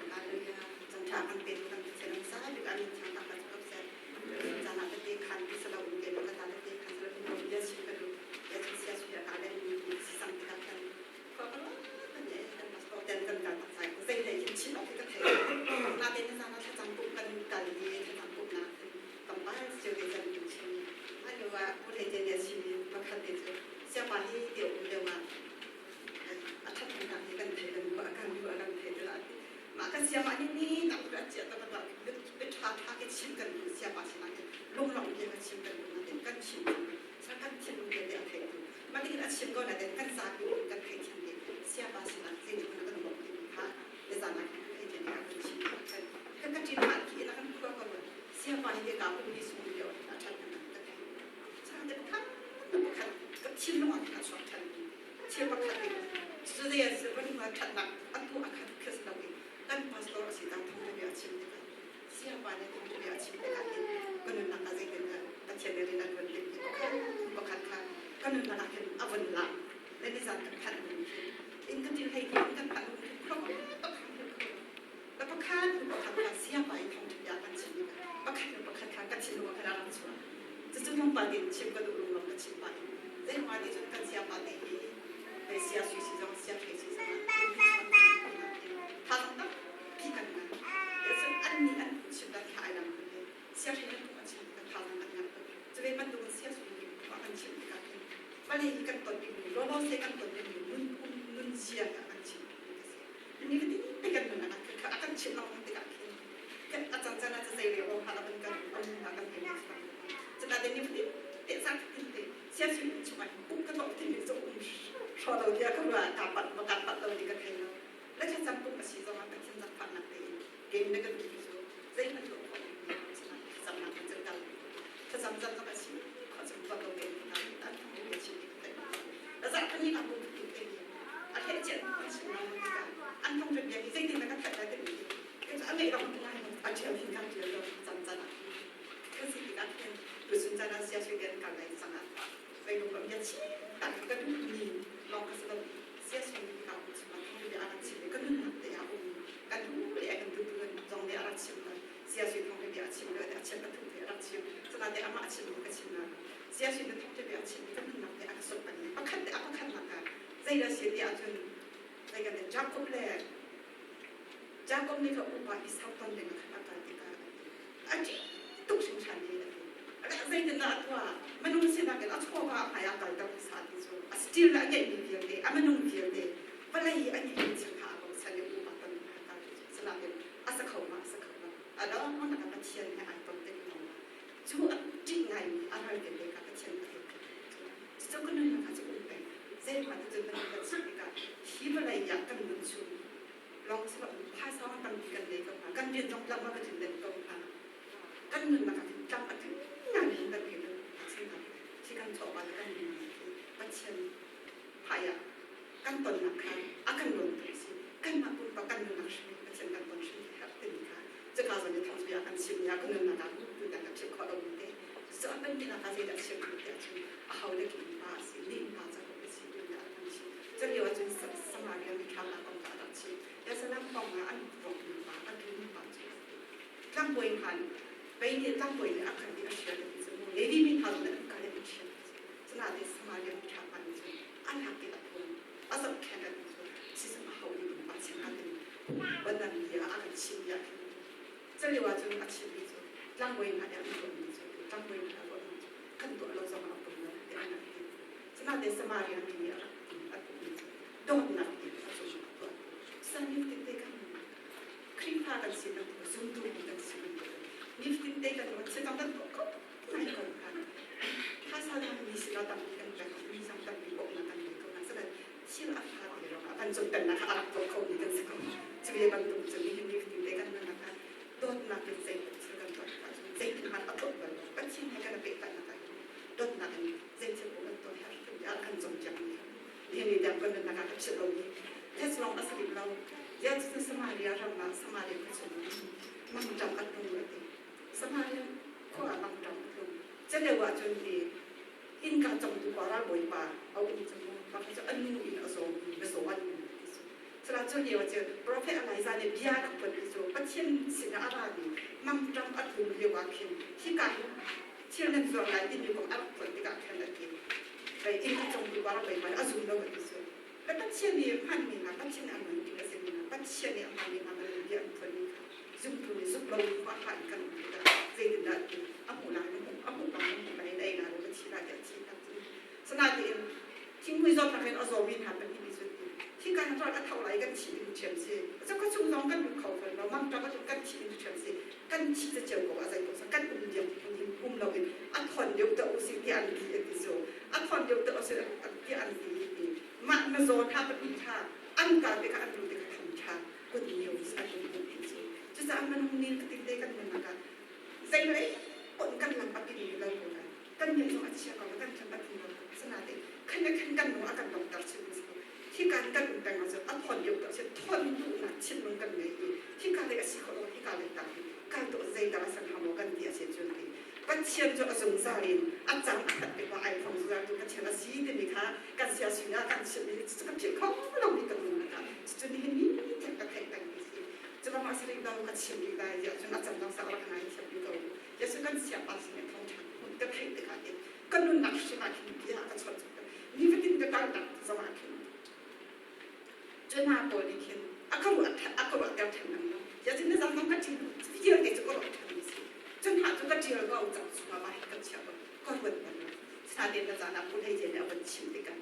Hallelujah. Cangṭha kan pe kan Pathian ang sa bik amin thiang tak kan kap set. Cana te te khan ti sala um te ka ta te khan sala um ya chim ka du ya chim sia su ya ka le ni si sang te ka khan. Ko ka lo kan ye kan pastor ten kan ka tak sai ko zei lei hin chim ok ka thei. Na te na sana tha chang pu kan kal ni tha chang pu na tam pa siu te chan tu chim. Anu wa ku le te ne chim pakhat te chu sia pa hi te um deuh ma a ṭhat nak hi kan thei kan ruah kan ruah kan thei te la mah kan siam ah ni tak ka chia ta ka bi ṭha ṭha ke chim kan duh siam ah sinak lunglong bia ka chim kan duh natin kan chim sa kan thinlung te a thei tu mah tihin a chim ko natin kan zapi kan thei thiam te siapa sinak zei kan kan bawmh ti kha le zan ah kan thei thiam kan chim kan kan ka ṭin mah khi na kan khua ko siapa hi ka pum hi sung lio a ṭhat na ka thei sa te pakhat pakhat ka thinlung ah ka chuak ṭhan thil pakhat in cucu a si van ṭhatnak atu a khat khis lo i kan pastor a si ta thawngṭha bia a chim tikah siapa nih thawngṭha bia a chim tikah hin ka nunnak ah zeitin dah Pathian nih rian a ṭuan ding ti pakhat pakhat kha ka nunnak ah khin a vun lang le nizan kan phanh hnu khin in ka til hlei in kan phanh hnu khin khua pakhat la pakhat pakhat kha siapa i thawngṭha bia kan chim tikah pakhat le pakhat kha ka thinlung ah khan a rak chuak cucu lungpa tin chim ka duh lunglawm ka chim pah in zeiruangah ti cun kan siapa te hi hei sia sui si zong sia hlei si zong ah tha tampi kan ngan cun an nih an chim dan kha ai dang kun he sia hlei an an chim tikah tha zong an ngan tuk cuve bantukin sia sui nih khua kan chim tikah khin vale hi kan ton dingmi lawlaw se kan ton dingmi nun um nun zia kha kan chim dingmi ka si ni fatin kan nun a kan chim lengmang tikah khin kan a cang cang ah zei le aw hala kan kan um na kan thei cuna te ni fatin te sa fatin te sia sui chung ah um ka to tin zo um hro lo dia ka ra ka pat ma ka pat lo ni ka thei lo le tha cang pum a si zong ah Pathian zakfah nak te in game na kan ti cu zei hmanh tuah khawh ding mi thlacam nak kan cang kal thlacam cam zong a si kho cam tuah ko ke ta ta thong ke chim ti thei la za kan ni ka pum ti thei a the chian a chim na ti ka an thong ri bia hi zeitin na kan that lai ti kan a ngei rong ngai a thiam hin kan tial lo cam chan ah kan si tik ah khin tusun chan ah sia sui den kan lai sang ah vai lung lam ya chi tak ka du ni long ka sa sia sui ka ku chim ah thong ri a rak chim ka nun nak te a um kan du le kan du tu zong le a rak chim la sia sui thong ri a chim le a chim ka thu te a rak chim cana te ama a chim ka chim la sia sui na thong ri a chim ka nun nak te a ka sot pang pakhat te a pakhat nak ka zei la sia ti ahcun zei kan Jacob le Jakob nih ka upa Esau ton ding ah khan a kal tikah a ṭih tuk hringhran i a ti. Zeitindah a tuah? Minung sinak in a chawva a hmai ah kalter hmasa ti cu a still a ngeihmi vialte, a minung vialte vawlei i a ngeihmi thil kha a bochan i upa ton ding ah a kal ti cu. Asinain a sa kho ma, a sa kho lo. A dong nak ah Pathian he ai ton tik lawng ah cu a ṭih ngaimi a ral vialte kha Pathian a theih khawh. Cucu ka nunnak ah cu um peng. Zeihmanh cu minung kan si tikah hi vawlei ah kan nun chung lawng si lo phaisa tampi kan nei ko hna kan rian zong tlam a kan tlin ko hna kan nunnak ah tlam a tling ngai in kan thei lo khi kan chawva le kan nunnak khi Pathian hmai ah kan tonnak kha a kan lawm tu si kanmah pumpak kan nunnak hrim Pathian kan ton hrim hi herh timi kha cu Pahnih ah zeidah chim duh tiah cun aho le ki pa a si, nih pa ca a si ti a kan chim. Cu lio ah cun Samaria miṭha pa kong kha a rak chim. Jerusalem kong ah an rawkmi pa, a tlumi pa cu a si. Tlangbawi hna nih pei nih tlangbawi nih a khat i a hrial ti cu mu Levi mi hna zong nih an kal i an hrial ti cu. Cunain Samaria miṭha pa nih cun a lak i a phuan, a zohkhenh a ti cu sizung aho nih pa sinah tin banan bia a kan chim bia khin Culio ahcun a chimmi cu tlangbawi hna nih an tuahmi cu tlangbawi hna ruahmi cu kan tuah lo zong ah poi lo tiah an rak ti. Sinain Samaria mi nih a rak ti a tuahmi cu dawtnak in a cung a tuah. Sanifatin te kan Khrihfa kan si bantuk zumtu kan si bantuk nifatin te kan ruat si kan tuah ko ngai ko kha. Thasa mi si lo tampi kan pek mi sang tampi bawmhnak kan ngei ko na sinain thil a fa ti ruangah kan cunpennak kha a rak tuah khomi kan si ko. Cu ve bantuk cun nihin nifatin te kan nunnak ah dawtnak in zeitluk thil kan tuah tikah cun zeitin hmanh a tlawm bal lo. Pathian he kan i pehtlaihnak ah hin dawtnak in zei thil paoh kan tuah hi a kan cawnpiakmi kha nihin ni tiang kan nunnak ah ka philh lomi test lawng a si rih lo. Ziah cun Samaria ram ah Samaria khua chung mangṭam a tlung a ti. Samaria khua ah mangṭam a tlung. Culio ah cun hi innka congtu pa ralbawipa a um cu mu mah cu a nu in a zawmi biazaw an um ti cu cula cu lio cu prophet Elijah nih bia rak put i cu Pathian sinah a rami mangṭam a tlun lio ah khin hika hin thil nan zuar lai timi kong a rak put tikah khan a ti hei innka congtu pa ralbawipa nih a zum lo a ti cu le Pathian nih hmanmi hna Pathian a ngan ti a simi hna Pathian nih a hmanmi hna bia an phuanmi kha zumtu nih zumh lo khua in kan um tikah zeitindah ti a hmuh lai na hmuh a hmuh bang na hmuh lai na ei lai lo ka thi lai tiah thi tak cun sanatiin thinghmui zawtnak in a zawmi hna pahnih nih cun thi kan ral a tho lai kan thi in ṭhiam si cu ka chung zong kan lut kho fawn lo mangṭam a kan thi in ṭhiam si kan thi ca cio ko a zei ko kan um diam um lo in a thon deuh ta u si ti an ti an ti so a thon deuh ta u si ti an ti ti mah na zaw tha pahnih tha an ka te ka an lu te ka tham tha kut news an um ti cu cucaah minung nih fatin te kan nunnak ah zeilei pon kan lam a pin lo ko lai kan nih zong a chia ko kan lam a pin lo sanain khan le khan kan nung a kan dongter chin si hi kan kan um peng ahcun a thon deuh tak chin thon duhnak thinlung kan ngei i hi ka lei a si kho lo hi ka lei ta hi kan to zeidah a san hamo kan ti a si cun ti Pathian cu a zungzal in a cang a khat tikah ai phong zungzal tu Pathian a si timi kha kan sia sinah kan chimh i cu kan philh kho lomi kan nunnak ah cucu nihin ni tiang ka theih peng mi si. Cu bang ah sarih do ka chim rih lai tiah cun a cang dong sak rak ngai thiam rih ko. Jesuh kan sia pa sin in thawngṭha hmun ka theih tikah hin ka nunnak hrim ah khin bia ka chawnh cang. Nifatin ka kalnak zong ah khin cu hna pawl nih khin a ka ruah a ka ruahter ṭhan lengmang. Tiah cun nizan zong ka ṭin vialte cu ka ruah ṭhan mi si. Cun hna cu ka ṭial ko cang chungah va ka chiah ko ka ruat bal lo. Sinain na caan ah Pu Hlei Cia nih a van chim tikah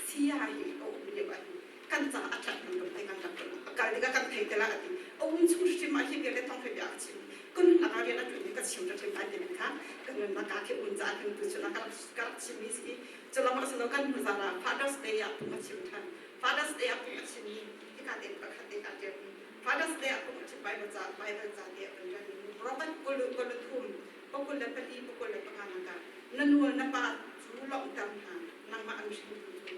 saya hi a um lio ah hin kan ca a ṭhat hnu te kan rak ton a kal tikah kan thei te la a ti. A um chung hrim ah hi vialte thawng bia a chim. Ka nunnak ah rian a ṭuan i ka chim ṭha lai ti kha ka nunnak ah khi um caah khin tu chun ah ka rak chim mi si. Cu lawng ah si lo kan hnu zan ah Father's Day ah phung a chim ṭhan. Father's Day ah phung a chim mi hika te pakhat te ka ṭial mi Father's Day ah phung a chim Bible ca Bible ca te a kan ṭial mi Robert kul kul thum pakul le pali pakul le panga nak ah na nu na pa cu lawmhter hna nangmah an hringtu cu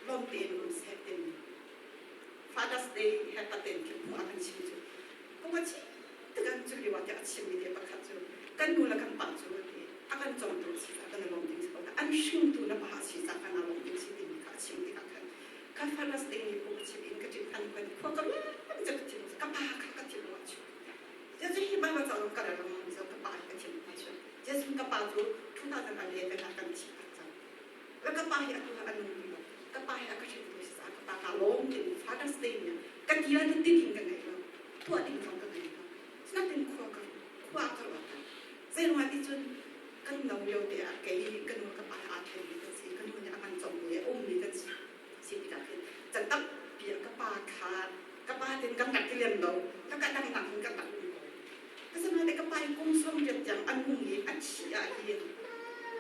lawm tein um seh timi Father's Day he paten khi phung a kan chim cu phung a chim tikah cu lio ah tiah a chimmi te pakhat cu kan nu le kan pa cu ti a kan cawmtu si ca kan i lawm ding si ko an hringtu na pa si ca kan lawm ding si timi kha a chim tikah khan ka Father's Day ni phung a chim in ka ṭin an kan khua ka ruat ka thin ka pa kha ka thin ruat chu Jesuh hi Bible ca ka rel lengmang cu ka pa hi ka thin a chu Jesuh ka pa cu 2011 ah kan thi tak cang le ka pa hi atu a nung ti lo ka pa hi a ka hringtu si caah ka pa ka lawm ti Father's Day ni ka ti la ti ding ka ngei lo tuah ding zong ka ngei lo sinain khua ka khua ka ruat zei ruang ti cun kan no lio te ah kei ka nu ka pa aa then mi kan si ka nu nih a kan cawm mi a um mi kan si si tikah khin can tampi ah ka pa kha ka pa tin kan rak ti lem lo ka ka dang nak in kan rak um ko Asinain ka pa hi kum 80 tiang a nung i a thih ah hin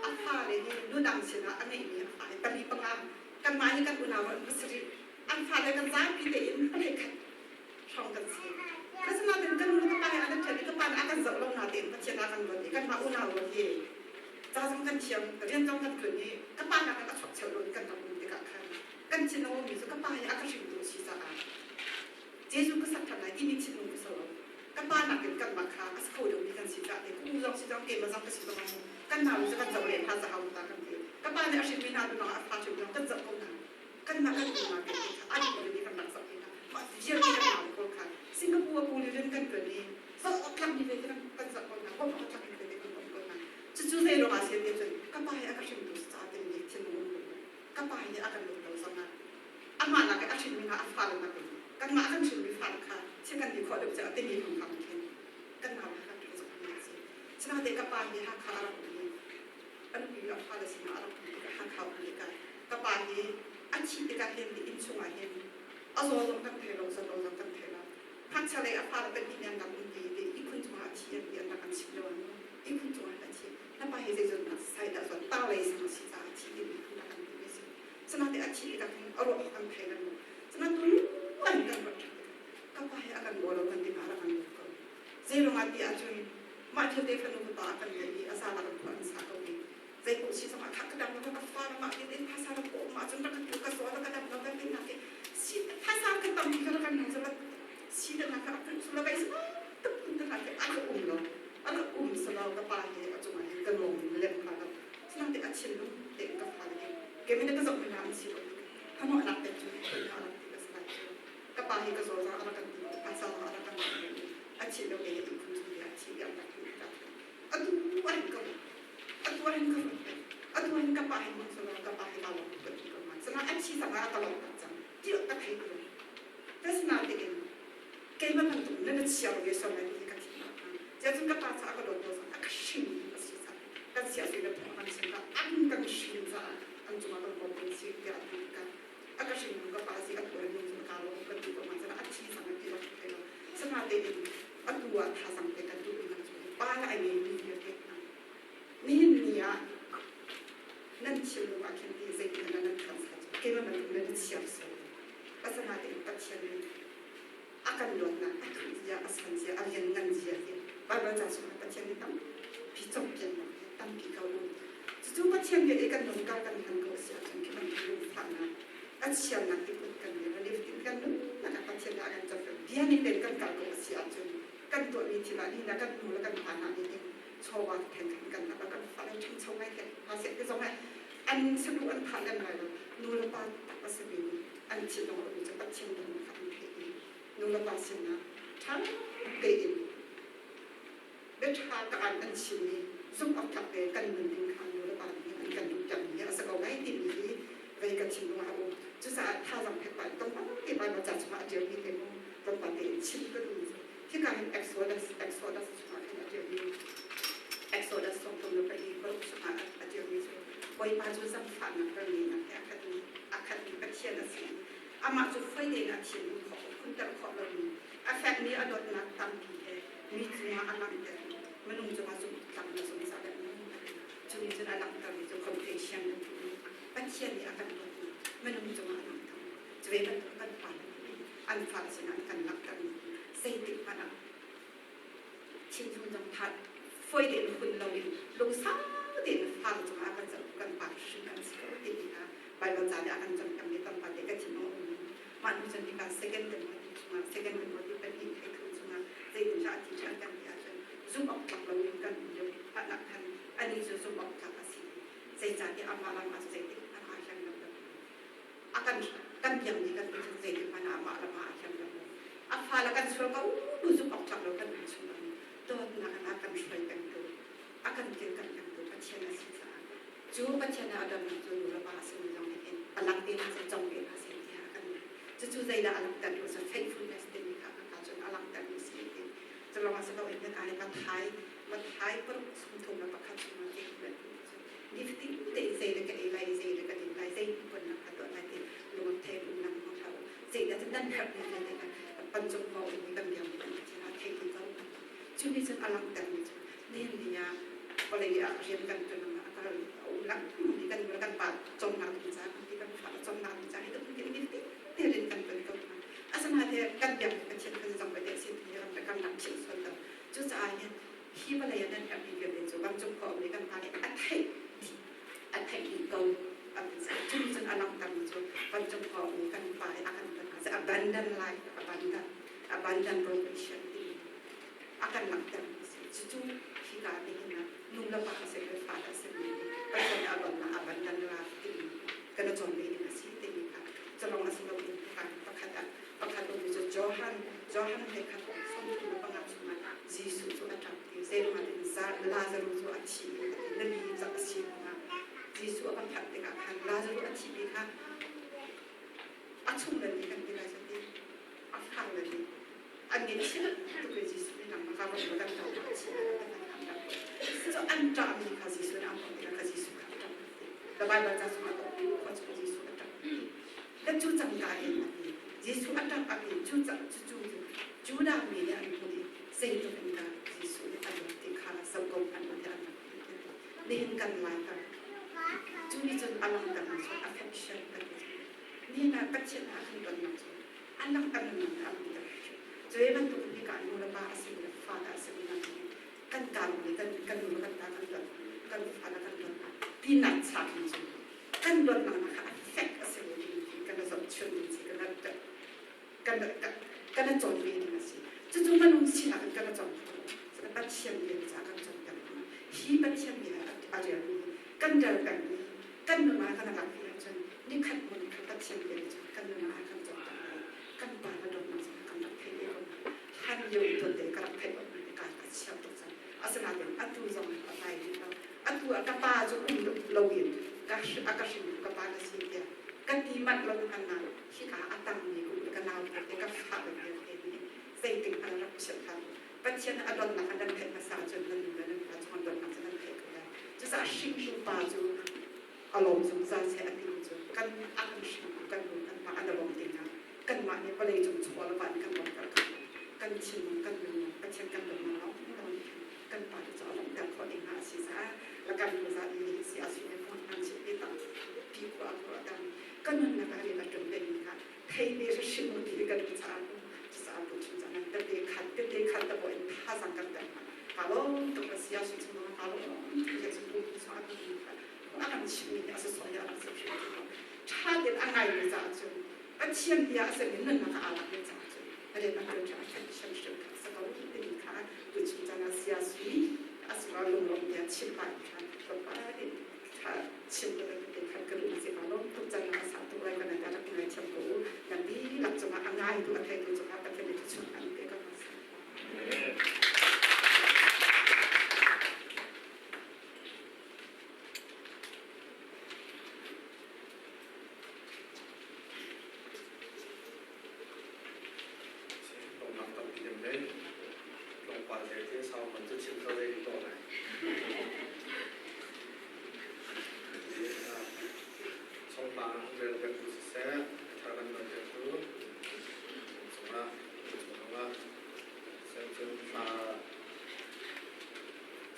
a fale hi nudang sinah a ngeihmi a fale pali panga kanmah hi kan unau an pasarih an fale kan zapi tein pahnih khat hrawng kan si. Asinain kan nu le ka pa he an ṭhen i ka pa nih a kan zoh lo natein Pathian a kan ruat i kanmah unau ruat hi ca zong kan thiam rian zong kan ṭuan i ka pa nakin a chuak cheu lo in kan rak um tikah khan kan thin a ummi cu ka pa hi a ka hringtu a si caah Jesuh ka sak ṭhan lai timi thinlung ka so lo. Ka pa nakin kanmah kha a si kho deuhmi kan si caah te ka u zong si zong keimah zong ka si zong. Kan nau cu kan zoh le hna za hau ta kan ti. Ka pa nih a hrinmi hna tu ah a fa hrim kan zoh ko hna. Kanmah kan unau te kha an mi kan rak zoh hna. Mah vialte kan nau pawl kha Singapore kuli rian kan tuan i zoh awk tlakmi ve kan kan zoh ko hna. Bawmh awk tlakmi ve kan bawmh ko hna. Cucu zei ruangah a si ti cun ka pa hi a ka hringtu caah timi thinlung um lo. Ka pa hi a kan dawt lo zongah amah nak i a hrinmi hna a fale nakin kanmah kan hrinmi fale kha thil kan ti khawh deuh caah timi phungphang khin kan nau kha kan ṭha zong a si. Sinain ka pa hi Hakha a rak um i a nupi a fale sinah a rak um tikah Hakha um tikah ka pa hi a thih tikah hin inn chungah hin a zaw zong kan thei lo, zawt lo zong kan thei lo. Ngakchia lei a fale pahnih nih an rak um ti i ihkhun cungah a thi an ti an rak kan chimh lo an ihkhun cungah a thi. Na pa hi zeizong sai dah zawt tar lei sang a si caah a thi timi an rak kan ti mi a si. Sinain a thih tikah hin a ruah kan thei lo. Sinain tu an kan ruat ṭhan tikah ka pa hi a kan baw lo kan ti hna rak kan ruat ko. Zeiruangah ti ahcun mah thil te fanu fapa a kan ngeih i a za rak khua an sa ko i zei paoh si zongah kha ka dam lo ka fa mah ti te phasa rak ko mah cun rak ka tu ka zaw ka dam lo kan ti nak si phasa ka tam ka rak kan nung sa si da na ka rak su la kai sa tuk kun ta ka a ka um lo a ka um sa lo ka pa he a cungah hin ka lawm lem kha lo sinang te a thinlung te ka fa le ke mi na ka zoh na an si lo hamo anak te cu ka rak ti ka sa ka pa hi ka zaw zang a rak kan ti pa sa a rak kan ti a thi lo ke in khun chung a thi yang rak ti ka atu an ka atu an ka atu an ka pa hi mun so ka pa hi ka lo ka ti ko man sana a thi sang a ka lo tak chang ti ka thei ko tas na te in keima bantuk na na chiar ve so lai ti ka thi na ja chun ka pa cha ka do to sa a ka shin a si sa kan sia se na phung an sin ka an kan shin sa an chunga kan bom kan si ti a ti ka a ka hrin ka pa si a tu an nung ka lo kan ti ko man sana a thi sang ti lo thai lo sana te in atu ah tha sang te kan tu in chu pa la ai mi vialte nihin ni ah nan thil lu ah khin ti zei ti nan than sa chu keima bantuk nan chiar so pasana te in Pathian nih a kan dawtnak a thuh zia a san zia a lian ngan zia hi Bible ca chungah Pathian nih tampi cawnpiaknak hi tampi ko um cucu Pathian bia i kan nun kal kan hman ko a si ahcun khi bantuk lungfahnak a chiarnak ti put kan ngei relief tin kan nunnak ah Pathian nih a kan cawnpiak bia ning tein kan kal ko a si ahcun kan tuahmi thil ah nina kan hnu le kan hlan ah nih hin chawva then khan kan lak kan fale ṭhangcho ngai the hna seh ti zong an saduh an thah lem lai lo nu le pa tak a simi nih an thinlung a um cu Pathian dang kha an theih i nu le pa sinah ṭha tein biaṭha ka an an chim i zumh awk tlak te kan nun ding kha nu le pa nih an kan duh piakmi a si ko lai timi hi vei ka thinlung ah a um. Cucaah thazaang pek pah in tlawmpal te Baibal ca chungah a ṭialmi te mu tlawmpal tein chim ka duhmi cu hika hin Exodus Exodus chungah khin a ṭialmi Exodus 34 chungah a ṭialmi cu Bawipa cu zangfahnak le ngeihnak he a khatmi a khatmi Pathian a si. Amah cu foi tein a thinlung khawh phunter khawh lomi a fekmi a dawtnak tampi he mi cungah a langhter minung cungah zumhtlak na zungzal a cu nih cun a langhtermi cu compassion kan timi Pathian nih a kan dawtnak minung cungah a langhter cu ve bantuk kan fale nih an fale sinah an kan langhtermi zeitik hmanh ah thinlung zong tha foi tein hun loin lungsau tein fale cungah a kan zoh kan pa hrim kan si ko ti kha Bible ca nih a kan cawnpiakmi tampa te ka thinlung a um. Mah hnu cun hika second kan ruat chungah second kan ruat i pahnih thei thum chungah zeitindah a ti ṭhan kan ti ahcun zumh awk tlak loin kan um lio hmanh ah khan anih cu zumh awk tlak a si. Zeicahtiah amah lam ah cu zeitik hmanh aa hleng lo. A kan kan biakmi kan Pathian zeitik hmanh ah amah lam ah aa hleng lo. A fale kan sual ko bu zumh awk tlak lo kan um chungah dawtnak in a kan hruai pengtu a kan kilkamh pengtu Pathian a si caah Cu Pathian ah a damnak cu nu le pa a simi zong nih hin a lang te hna seh, cong ve hna seh tiah a kan Cucu zeidah a langhter ti cu faithfulness timi kha ka cun a langhtermi si ti. Cu lawngah si loin kan ai Mathai Mathai 6:31 chungah ti kan cu nifatin tein zei le ka ei lai, zei le ka din lai, zei puannak ka tuah lai ti lung thei um lang hmang hlah u. Zeidah cu nan herhmi vialte kha pancung khua ummi kan biakmi kan Pathian ah thei ti ko. Cu nih cun a langhtermi cu nihin ni ah vawlei ah rian kan ṭuan a kal a um lengmang i kan kan pa cawmnak ding ca kan ti kan fa cawmnak ding ca hi kan kan te rian kan ṭuan ko hna asinain kan biak Pathian kan zong ve sin ti ram kan rak chim sual lo cucaah hin hi vawlei ah nan herhmi vialte cu vancung khua um i kan pa nih a theih dih a theih dih ko cu nih cun a langhtermi cu vancung khua um i kan pa i a kan ton abundant life abundant abundant provision ti a kan langhtermi a si cucu hi. Hi ka nihin ah nu le pa a si le fa a si mi Pathian a dawtnak a ban dan la timi kan i cawn ve ding a si timi kha calong a si lo in pakhat ah pakhat um cu Johan Johan he khat 35 chungah Jesuh cu a ṭap ti zeiruangah tin Lazarus cu a thi i a ti nali cak a si ruangah Jesuh a va phanh tikah khan Lazarus a thih mi kha a chung le nih kan ti lai ti a far le nih an ngeihchiat tuk i Jesuh nih nangmah ka ram kan ṭah a chi cu an ṭahmi kha Jesuh nih a hmuh tikah kha Jesuh kha a ṭap the Bible ca chungah to khua chung Jesuh a ṭap le cu cangka in a ti Jesuh a ṭap a ti cu cu cu Judah mi nih an hmuh i zeitluk in dah Jesuh nih a dawt ti kha zoh ko hmanh u tiah an rak ti nihin kan laikar cu nih cun a langhter cu affection kan ti nihin ah Pathian ah kan tonnak cu a langhter nunnak a langhter cu bantuk in hika nu le pa a si le fa a si le kan kaan le kan kan nu le kan ta kan dawt kan fa le kan dawt tinak chak in cu kan dawtnak kha a fek a si lo kan zohchun ding si kan kan kan cawn ve ding a si cucu minung sinak in kan cawn kho Pathian bia ca kan cawn peng hi Pathian bia a relmi kan rel pengmi kan nun ah kan rak ti ahcun nikhat hmun khat Pathian bia cu kan nun ah kan cawn peng lai kan pa na dawtnak cu kan rak theih ve ko hlan lio i tuan te ka rak theih ko ka ka chia tuk cang asinain atu zong a tlai rih lo atu ah ka pa cu um loin ka a ka hrin ka pa na si tiah ka ti manh lo hmanh ah hika a tangmi ka u le ka nau te ka fa le vialte nih zeitik hmanh rak chimh hlah Pathian a donnak an nan theih hmasa ahcun nan nu le nan pa cu an donnak cu nan theih ko lai. Cucaah hringtu pa cu a lawm zungzal seh a timi cu kan a kan hringtu kan nu kan pa an a lawm dingah kanmah nih vawlei cung chaw le van kan lawmter kho kan thinlung kan nunnak Pathian kan donnak lawng lawng kan pa cu a lawmter khawh ding a si caah la kan nu za i si a sui ne an chim ti tam pi khua khua tam kan nunnak ah rian a ṭuan pengmi kha thei ve hrim ti kan caah cucaah tu chung cang tete khat tete khat ta bo in thazang kan ter hna ka lawm tuk a sia su chung ka lawm tuk ya chung tu so a tu a kan chim mi a so ya a se tha ten a ngai mi ca cun Pathian bia a se min nan ka alak mi ca cun rian a ṭuan ṭha a hrim hrim kha sa ko ti kha tu chung cang a sia sui a sura lunglawm bia chim pa kha pa chim ko te khan ka duh si ka lawm tuk cang a sa tuk lai kan ka rak ngai thiam ko nan dihlak cungah a ngai tu a thei tu cungah Pathian nih thluachuah an pe ko Lawmnak tampi kan ngei. Tlawmpal te te sau man cu chim kho ve to lai. Chongtang rel pek tu siseh, thar kan non pek tu, chungah chungah sen cun thla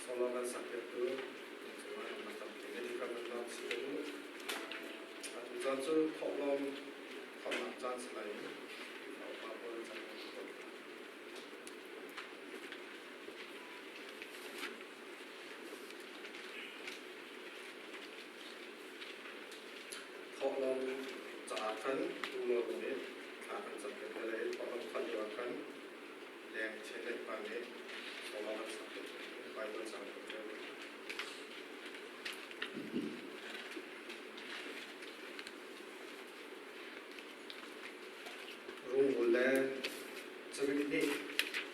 solo kan sak pek tu, chungah lawmnak tampi ngei kan non si ko. Atu caan cu thawhlawm thawhnak caan si lai i upa pawl caan kan tuah. Thawhlawm caah khan tu nih thla kan cam piak te lai i thawhlawm khat lio ah khan leng chelet pa nih solo kan sak piak Bible cang kan rel. Rungrul le cirik nih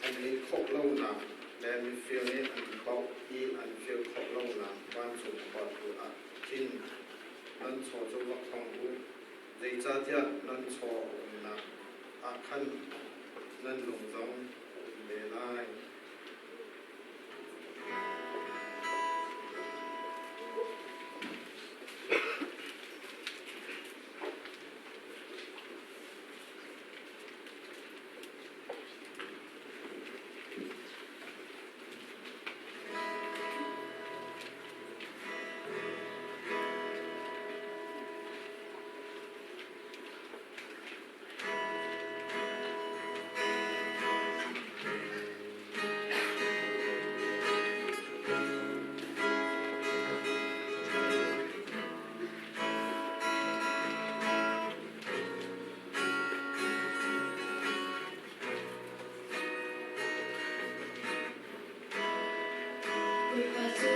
an ei khawh lonak le mifir nih an baoh i an fir khawh lonak vancung khua tu ah khin nan chaw cu va khong u, zeicahtiah nan chaw a umnak ah khan nan lung zong a um ve lai. Bawipa cu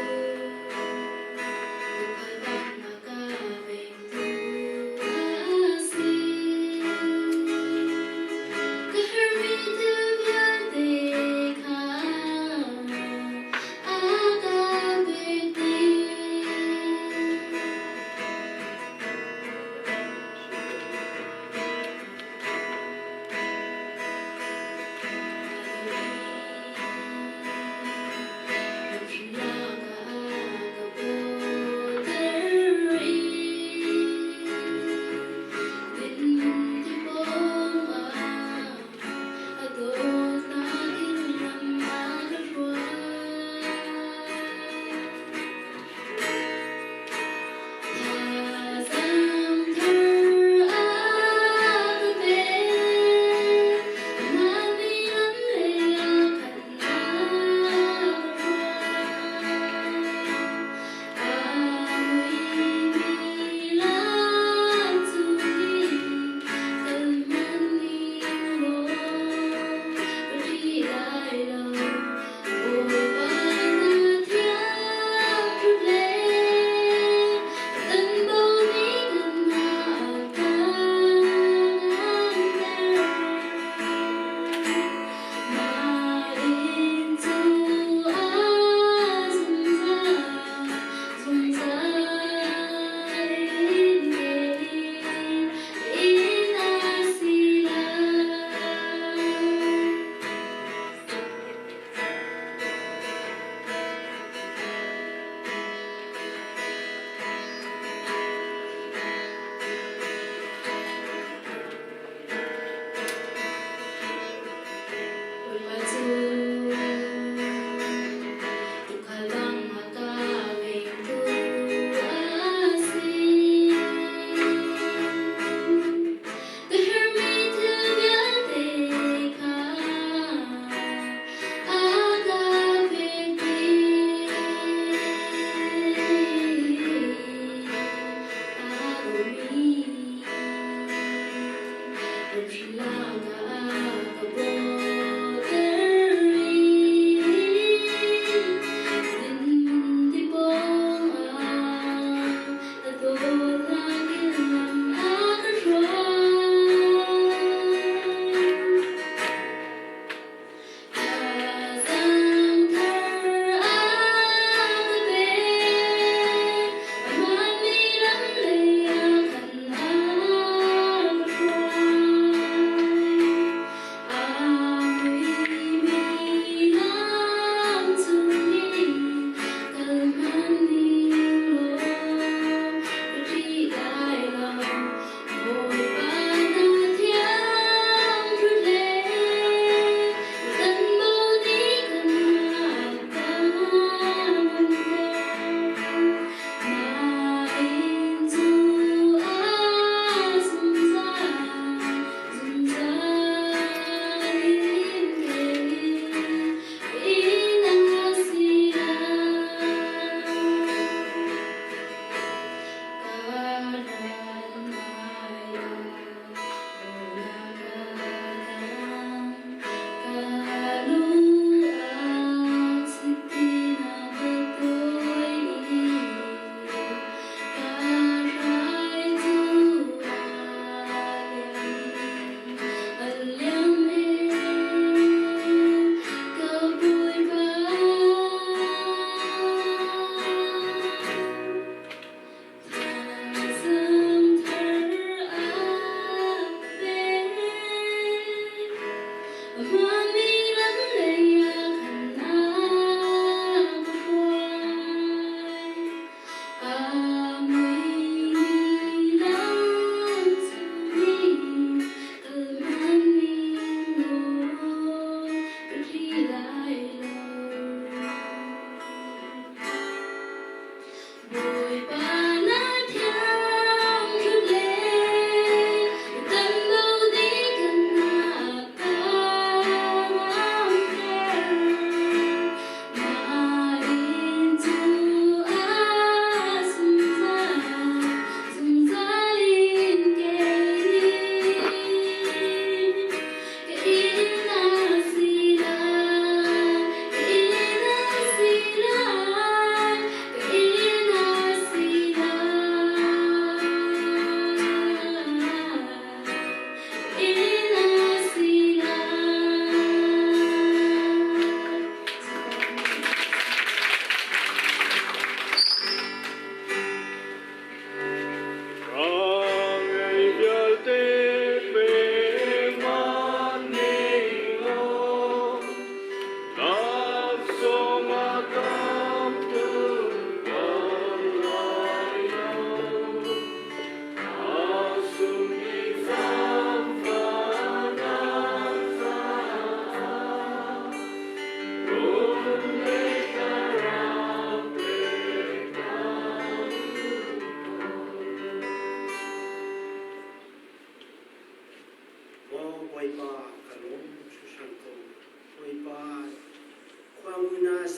tuukhal bang a ka vengtu a si. Ka herhmi thil vialte kha a ka pek dih.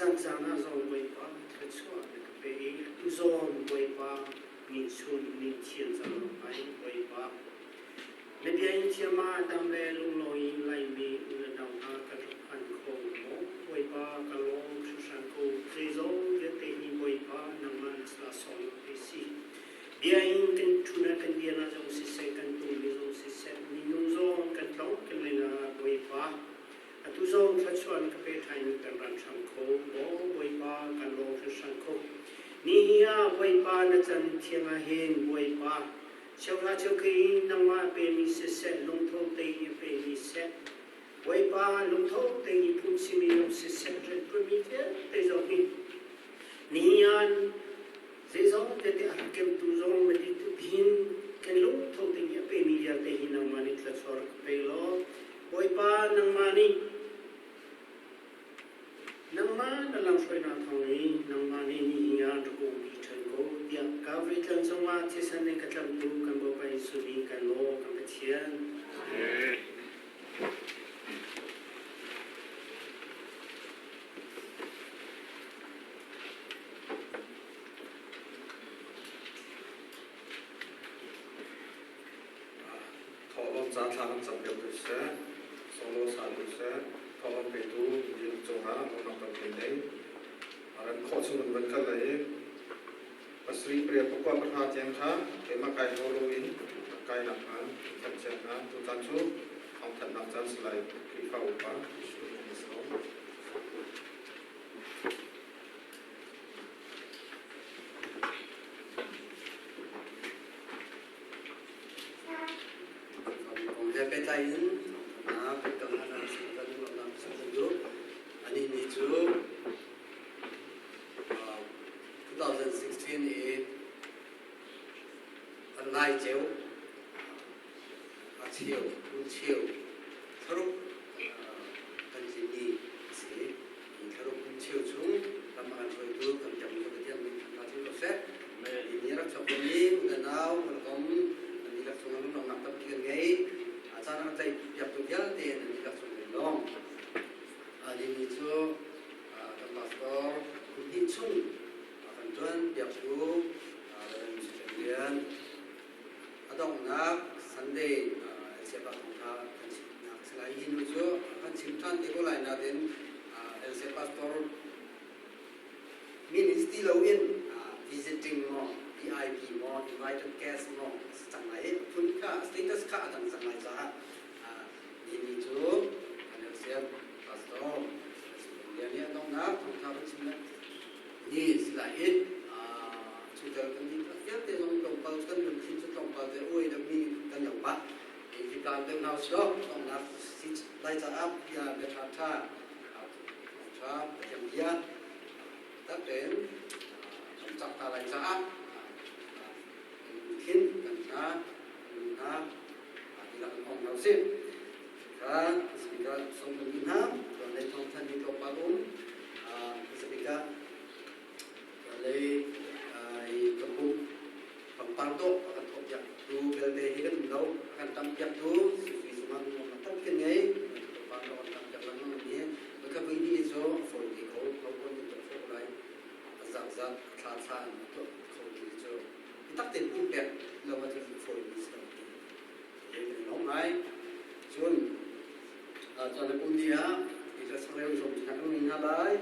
zan caan ah zong Bawipa thluachuah na ka pe i atu zawn Bawipa min chun min thian cang ai Bawipa. Na bia in thiam ah dam le lunglawng in Laimi u le nau hna kan rak phan kho maw? Bawipa ka lawm hringhran ko. Zeizong vialte hi Bawipa nangmah na sawm te si. Bia in kan ṭhun ah kan bia na zong siseh, kan tummi zong siseh, minung zong kan tlong kan len ah Bawipa atu zong thluachuah na ka pe ṭhan in kan ran hram kho maw Bawipa kan lawm hringhran ko. Nihi ah Bawipa na can thiang ah hin Bawipa cheuhra cheukhi in nangmah pemi siseh lungtho te i pemi seh Bawipa lungtho te i phungchimi zong siseh rianṭuanmi vialte zong hi nihi ah zeizong tete a rak kemtu zong na ti tuk hin kan lungtho te i a pemi vialte hi nangmah nih thluachuah rak ka pe law Bawipa nangmah nih Nangmah na lamhruainak thawngin nangmah nih nihin ah rak umpi ṭhan ko tiah Calvary tlang cungah thisen in ka tlamtu kan Bawipa Jesuh nih kan law kan Pathian. Thawhlawm ca thla kan cam lio tu siseh, solo sa tu siseh, thawhlawm petu dil cungah lawmnak tampi nei. Ran khawh chung in van kal lai i pasarih pariat pakua pahra tiang kha keimah kai ho lo in kai nak hnga thanh cia hna tutan cu thawngthanhnak caan si lai Khrihfa upa Jesuh kan sawm. Kong he pehtlai in thawngthanhnak peknak kan ruahnak kan duh. Anih ni cu 2016 i an lai ceu a cheu cheu thlaruk kan tlin ni a si. Thlaruk cheu chung ram a kan hruaitu kan biakmi ka Pathian min thangṭhat chin ko seh. Ni rak chuak mi unau hawikom an dihlak chung ah lunglawmhnak tampi kan ngei. Caan rak tlaih piaktu vialte nan dihlak cung kan lawm. Ni cu kan pastor kum hnih chung kan ṭuan piaktu Reverend Mr. Lian a donghnak Sunday LCF ah thawngṭha kan chimnak a si lai. Hi nu cu kan chim ṭhan te ko lai nain LCF pastor Min in ti loin visiting maw, VIP maw, invited guest maw a si cang lai i phun kha status kha a dang cang lai caah ni cu kan LCM pastor Lian nih a donghnak thawngtha kan chim ni si lai i chutel kan dih vialte zong tlawmpal kan lungthin cu tlawmpal te uai deuhmi kan lo pah hi plan deuh hna usih law donghnak si lai caah bia bia ṭha ṭha ṭha Pathian bia tak tein kan cak ta lai caah kan lungthin kan hna kan hna tilak in ong hna usih. Kha speaker song kan hna tuan lei thawng than ni tlawmpal um speaker tuan lei kampung pangpar dawh a kan thawh piak tu belte hi kan um lo a kan tam piak tu sifri zungah lungom tam kan ngei pangpar dawh kan tam piak lengmang mi ka vui ni cu fawi te ko ko kon kan tuah khawh lai a zat zat thla thla in tuah kho ti cu tak te pum pek lo ah cun fawi mi si lo ti kan lawm ngai cun cun le pum ni ah ti changreu zong kan ngei hna lai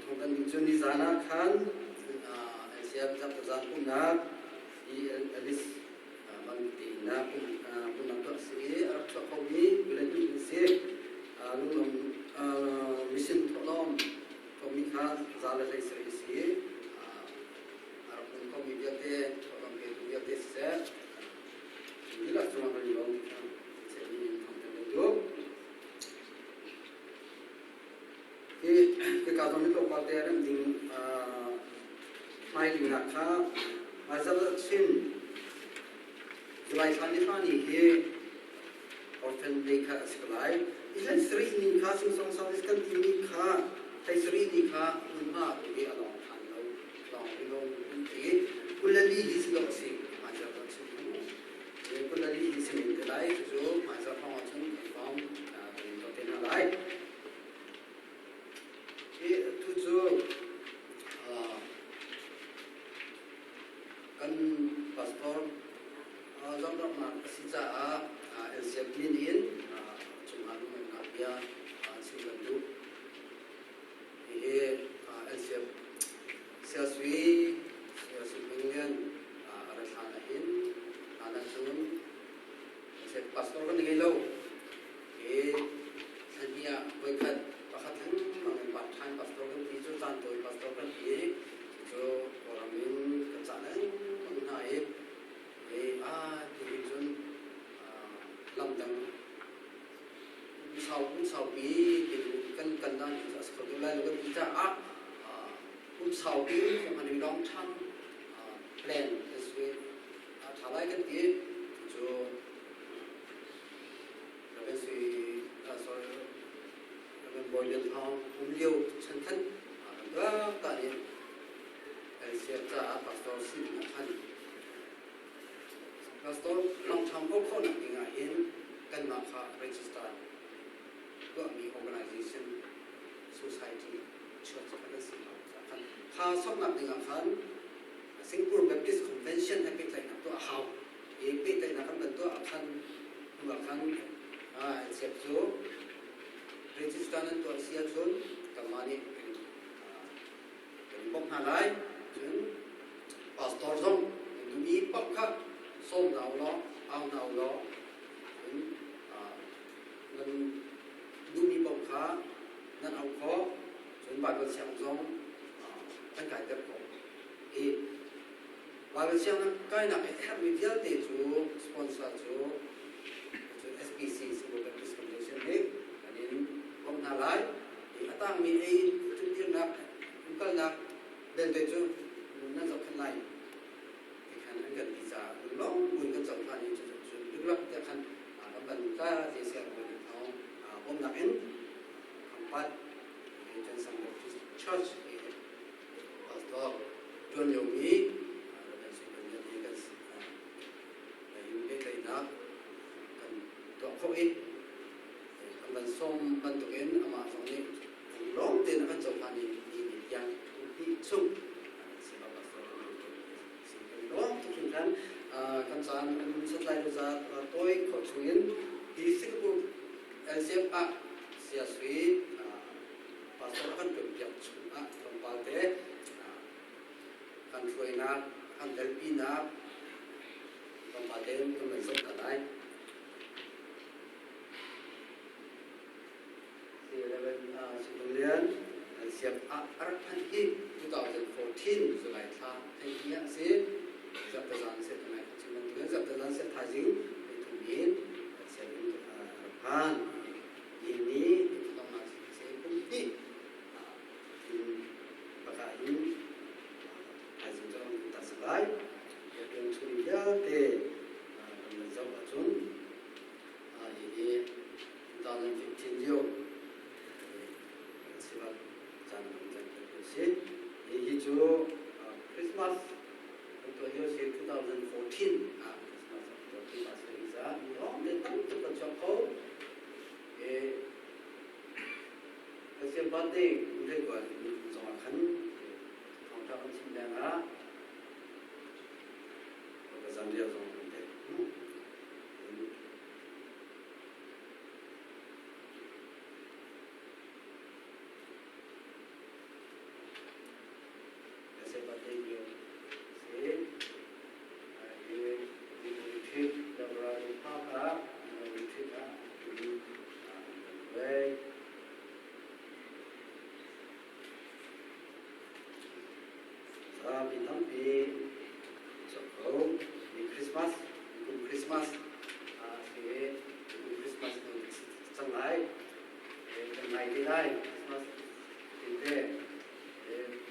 Thawng kan duh cu nizan ah khan LCM zan pumhnak i Alice bang tein pumhnak tuah a si i a rak chuak khomi bulletin an si. Lunglawm mission thawhlawm khomi kha za le hlei sarih a si i a rak um khomi vialte thawhlawm petu vialte siseh dihlak cungah kan i lawm ti kha chehmi in thawng kan duh. Hi hika zong hi tlawmpal te remh ding hmai dingnak kha hmaizarh chin July thla ni hra ni hi orphan day kha a si ko lai. Hlei sarih ni kha sungsong service kan timi kha hlei sarih ni kha hmunhma tu hi a lawng than lo lawng i lawng um ti kulali hi si dawh a si hmaizarh ah chin kulali hi si men te lai cucu hmaizarh hrawng ah cun kan form kan in tuah te hna lai. sau kum saupi ti kan kan dan a si kho deuh lai lo kan ti caah kum saupi kong an long term plan si a ṭha lai kan ti. Cu Reverend Sui, sorry, Reverend Bawi Lian Thawng um lio chan khan kan ta nih LCF caah pastor si ding ah khan pastor long term ko khawhnak ding ah hin kanmah kha register tuahmi organization, society, church kha kan si lo khan kha soknak ding ah khan Singapore Baptist Convention he pehtlaihnak tuah a hau. I pehtlaihnak kan van tuah ah khan hnu ah khan LCF cu register nan tuah si ahcun kanmah nih kan in bawmh hna lai. Cun pastor zong nan duhmi paoh kha sawm hna u law, au hna u law, cun nan duhmi paoh kha nan auh khawh. Cun Baibal siang zong kan kaiter khawh. Hi Baibal sianginn kainak i herhmi vialte cu sponsor cu cu SBC Singapore Baptist Convention nih kan in bawmh hna lai. Hi a tangmi ei ṭumdirnak umkalnak belte cu nan zohkhenh lai ti khan an kan ti caah lunglawm buin kan cohlan i cu cu luklak tiah khan kan van tla ti siangbawi thawng bawmhnak in Khampat Johnson Baptist Church i pastor ṭuan liomi Reverend Sui Lian he kan pehtlaihnak kan tuah khawh i kan van sawm bantukin amah zong nih lawng tein a kan cohlan i ni ni tiang kum chung siva pastor si kan lawm tuk hringhran. Kan caan satlai lo za tawi khawh chungin hi Singapore LCF ah Saya Sui pastor a kan ṭuanpiak chungah tlawmpal te kan hruainak, kan telpinak tlawmpal te kan van zoh hna lai. Si Reverend Sui Lian LCF ah a rak phanh hi 2014 July thla thei ah a si. Zarhtazan se tunai kha chim bantukin zarhtazan se thaizing thum in LCF in rak phan. Ni ni thadongnak se kum hnih baka in thaizing cu an ta sak lai. Biakinn chung vialte kan van zoh ahcun hihi 2015 lio sivan caan kan can kan si. Hihi cu Christmas kan tuah lio si 2014 ah Christmas kan tuah ti ma si za mi lawng te tam tuk kan chuak kho. Pathian birthday kum kuan zong ah khan thawngṭha kan chim leng ah Zambia zong kan tel. Pathian birthday lio si retreat Labrador Park ah retreat ah Zapi tampi cawk ko. Ni Christmas, kum Christmas si kum Christmas cang lai. Kan ngai te lai Christmas tinte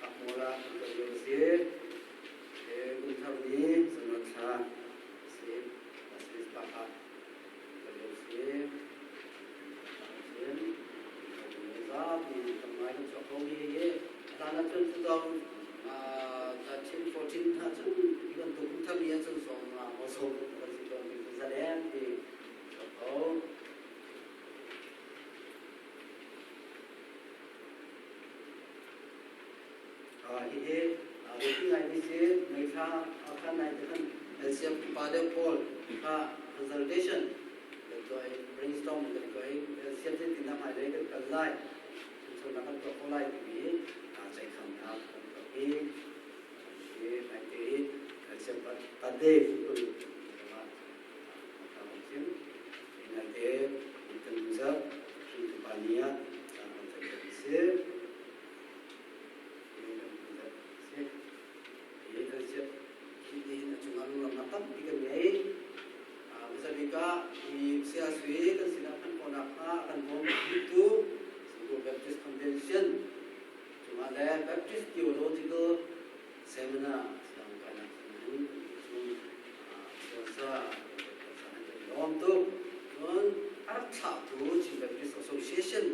Akmola kan tuah lio si. Kum thar ni zanrat thla si Pastor Papa Hihi biapi ngaimi si May thla khan nai te khan LCM upa deuh pawl kha consultation kan tuah i brainstorm kan tuah i LCM zeitindah hmailei kan kal lai, ṭhanchonak kan tuah kho lai timi ceihkhamnak kan tuah i hi naite i LCM birthday kul kan chim. Hi naite kan zarh hringtu pa ni ah kan ceih si. A cungah lunglamnak tampi kan ngei. Hmasa bik ah hi Saya Sui kan sinah phanh khawhnak hnga kan bawmtu Baptist Theological Seminar siang kainak in chung siangsa lawm tuk. Cun a rak thlahtu Chin Baptist Association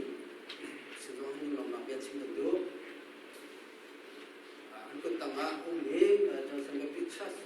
sizung hin lawmnak bia chim kan duh. An kut tangah ummi Johnson Baptist Church.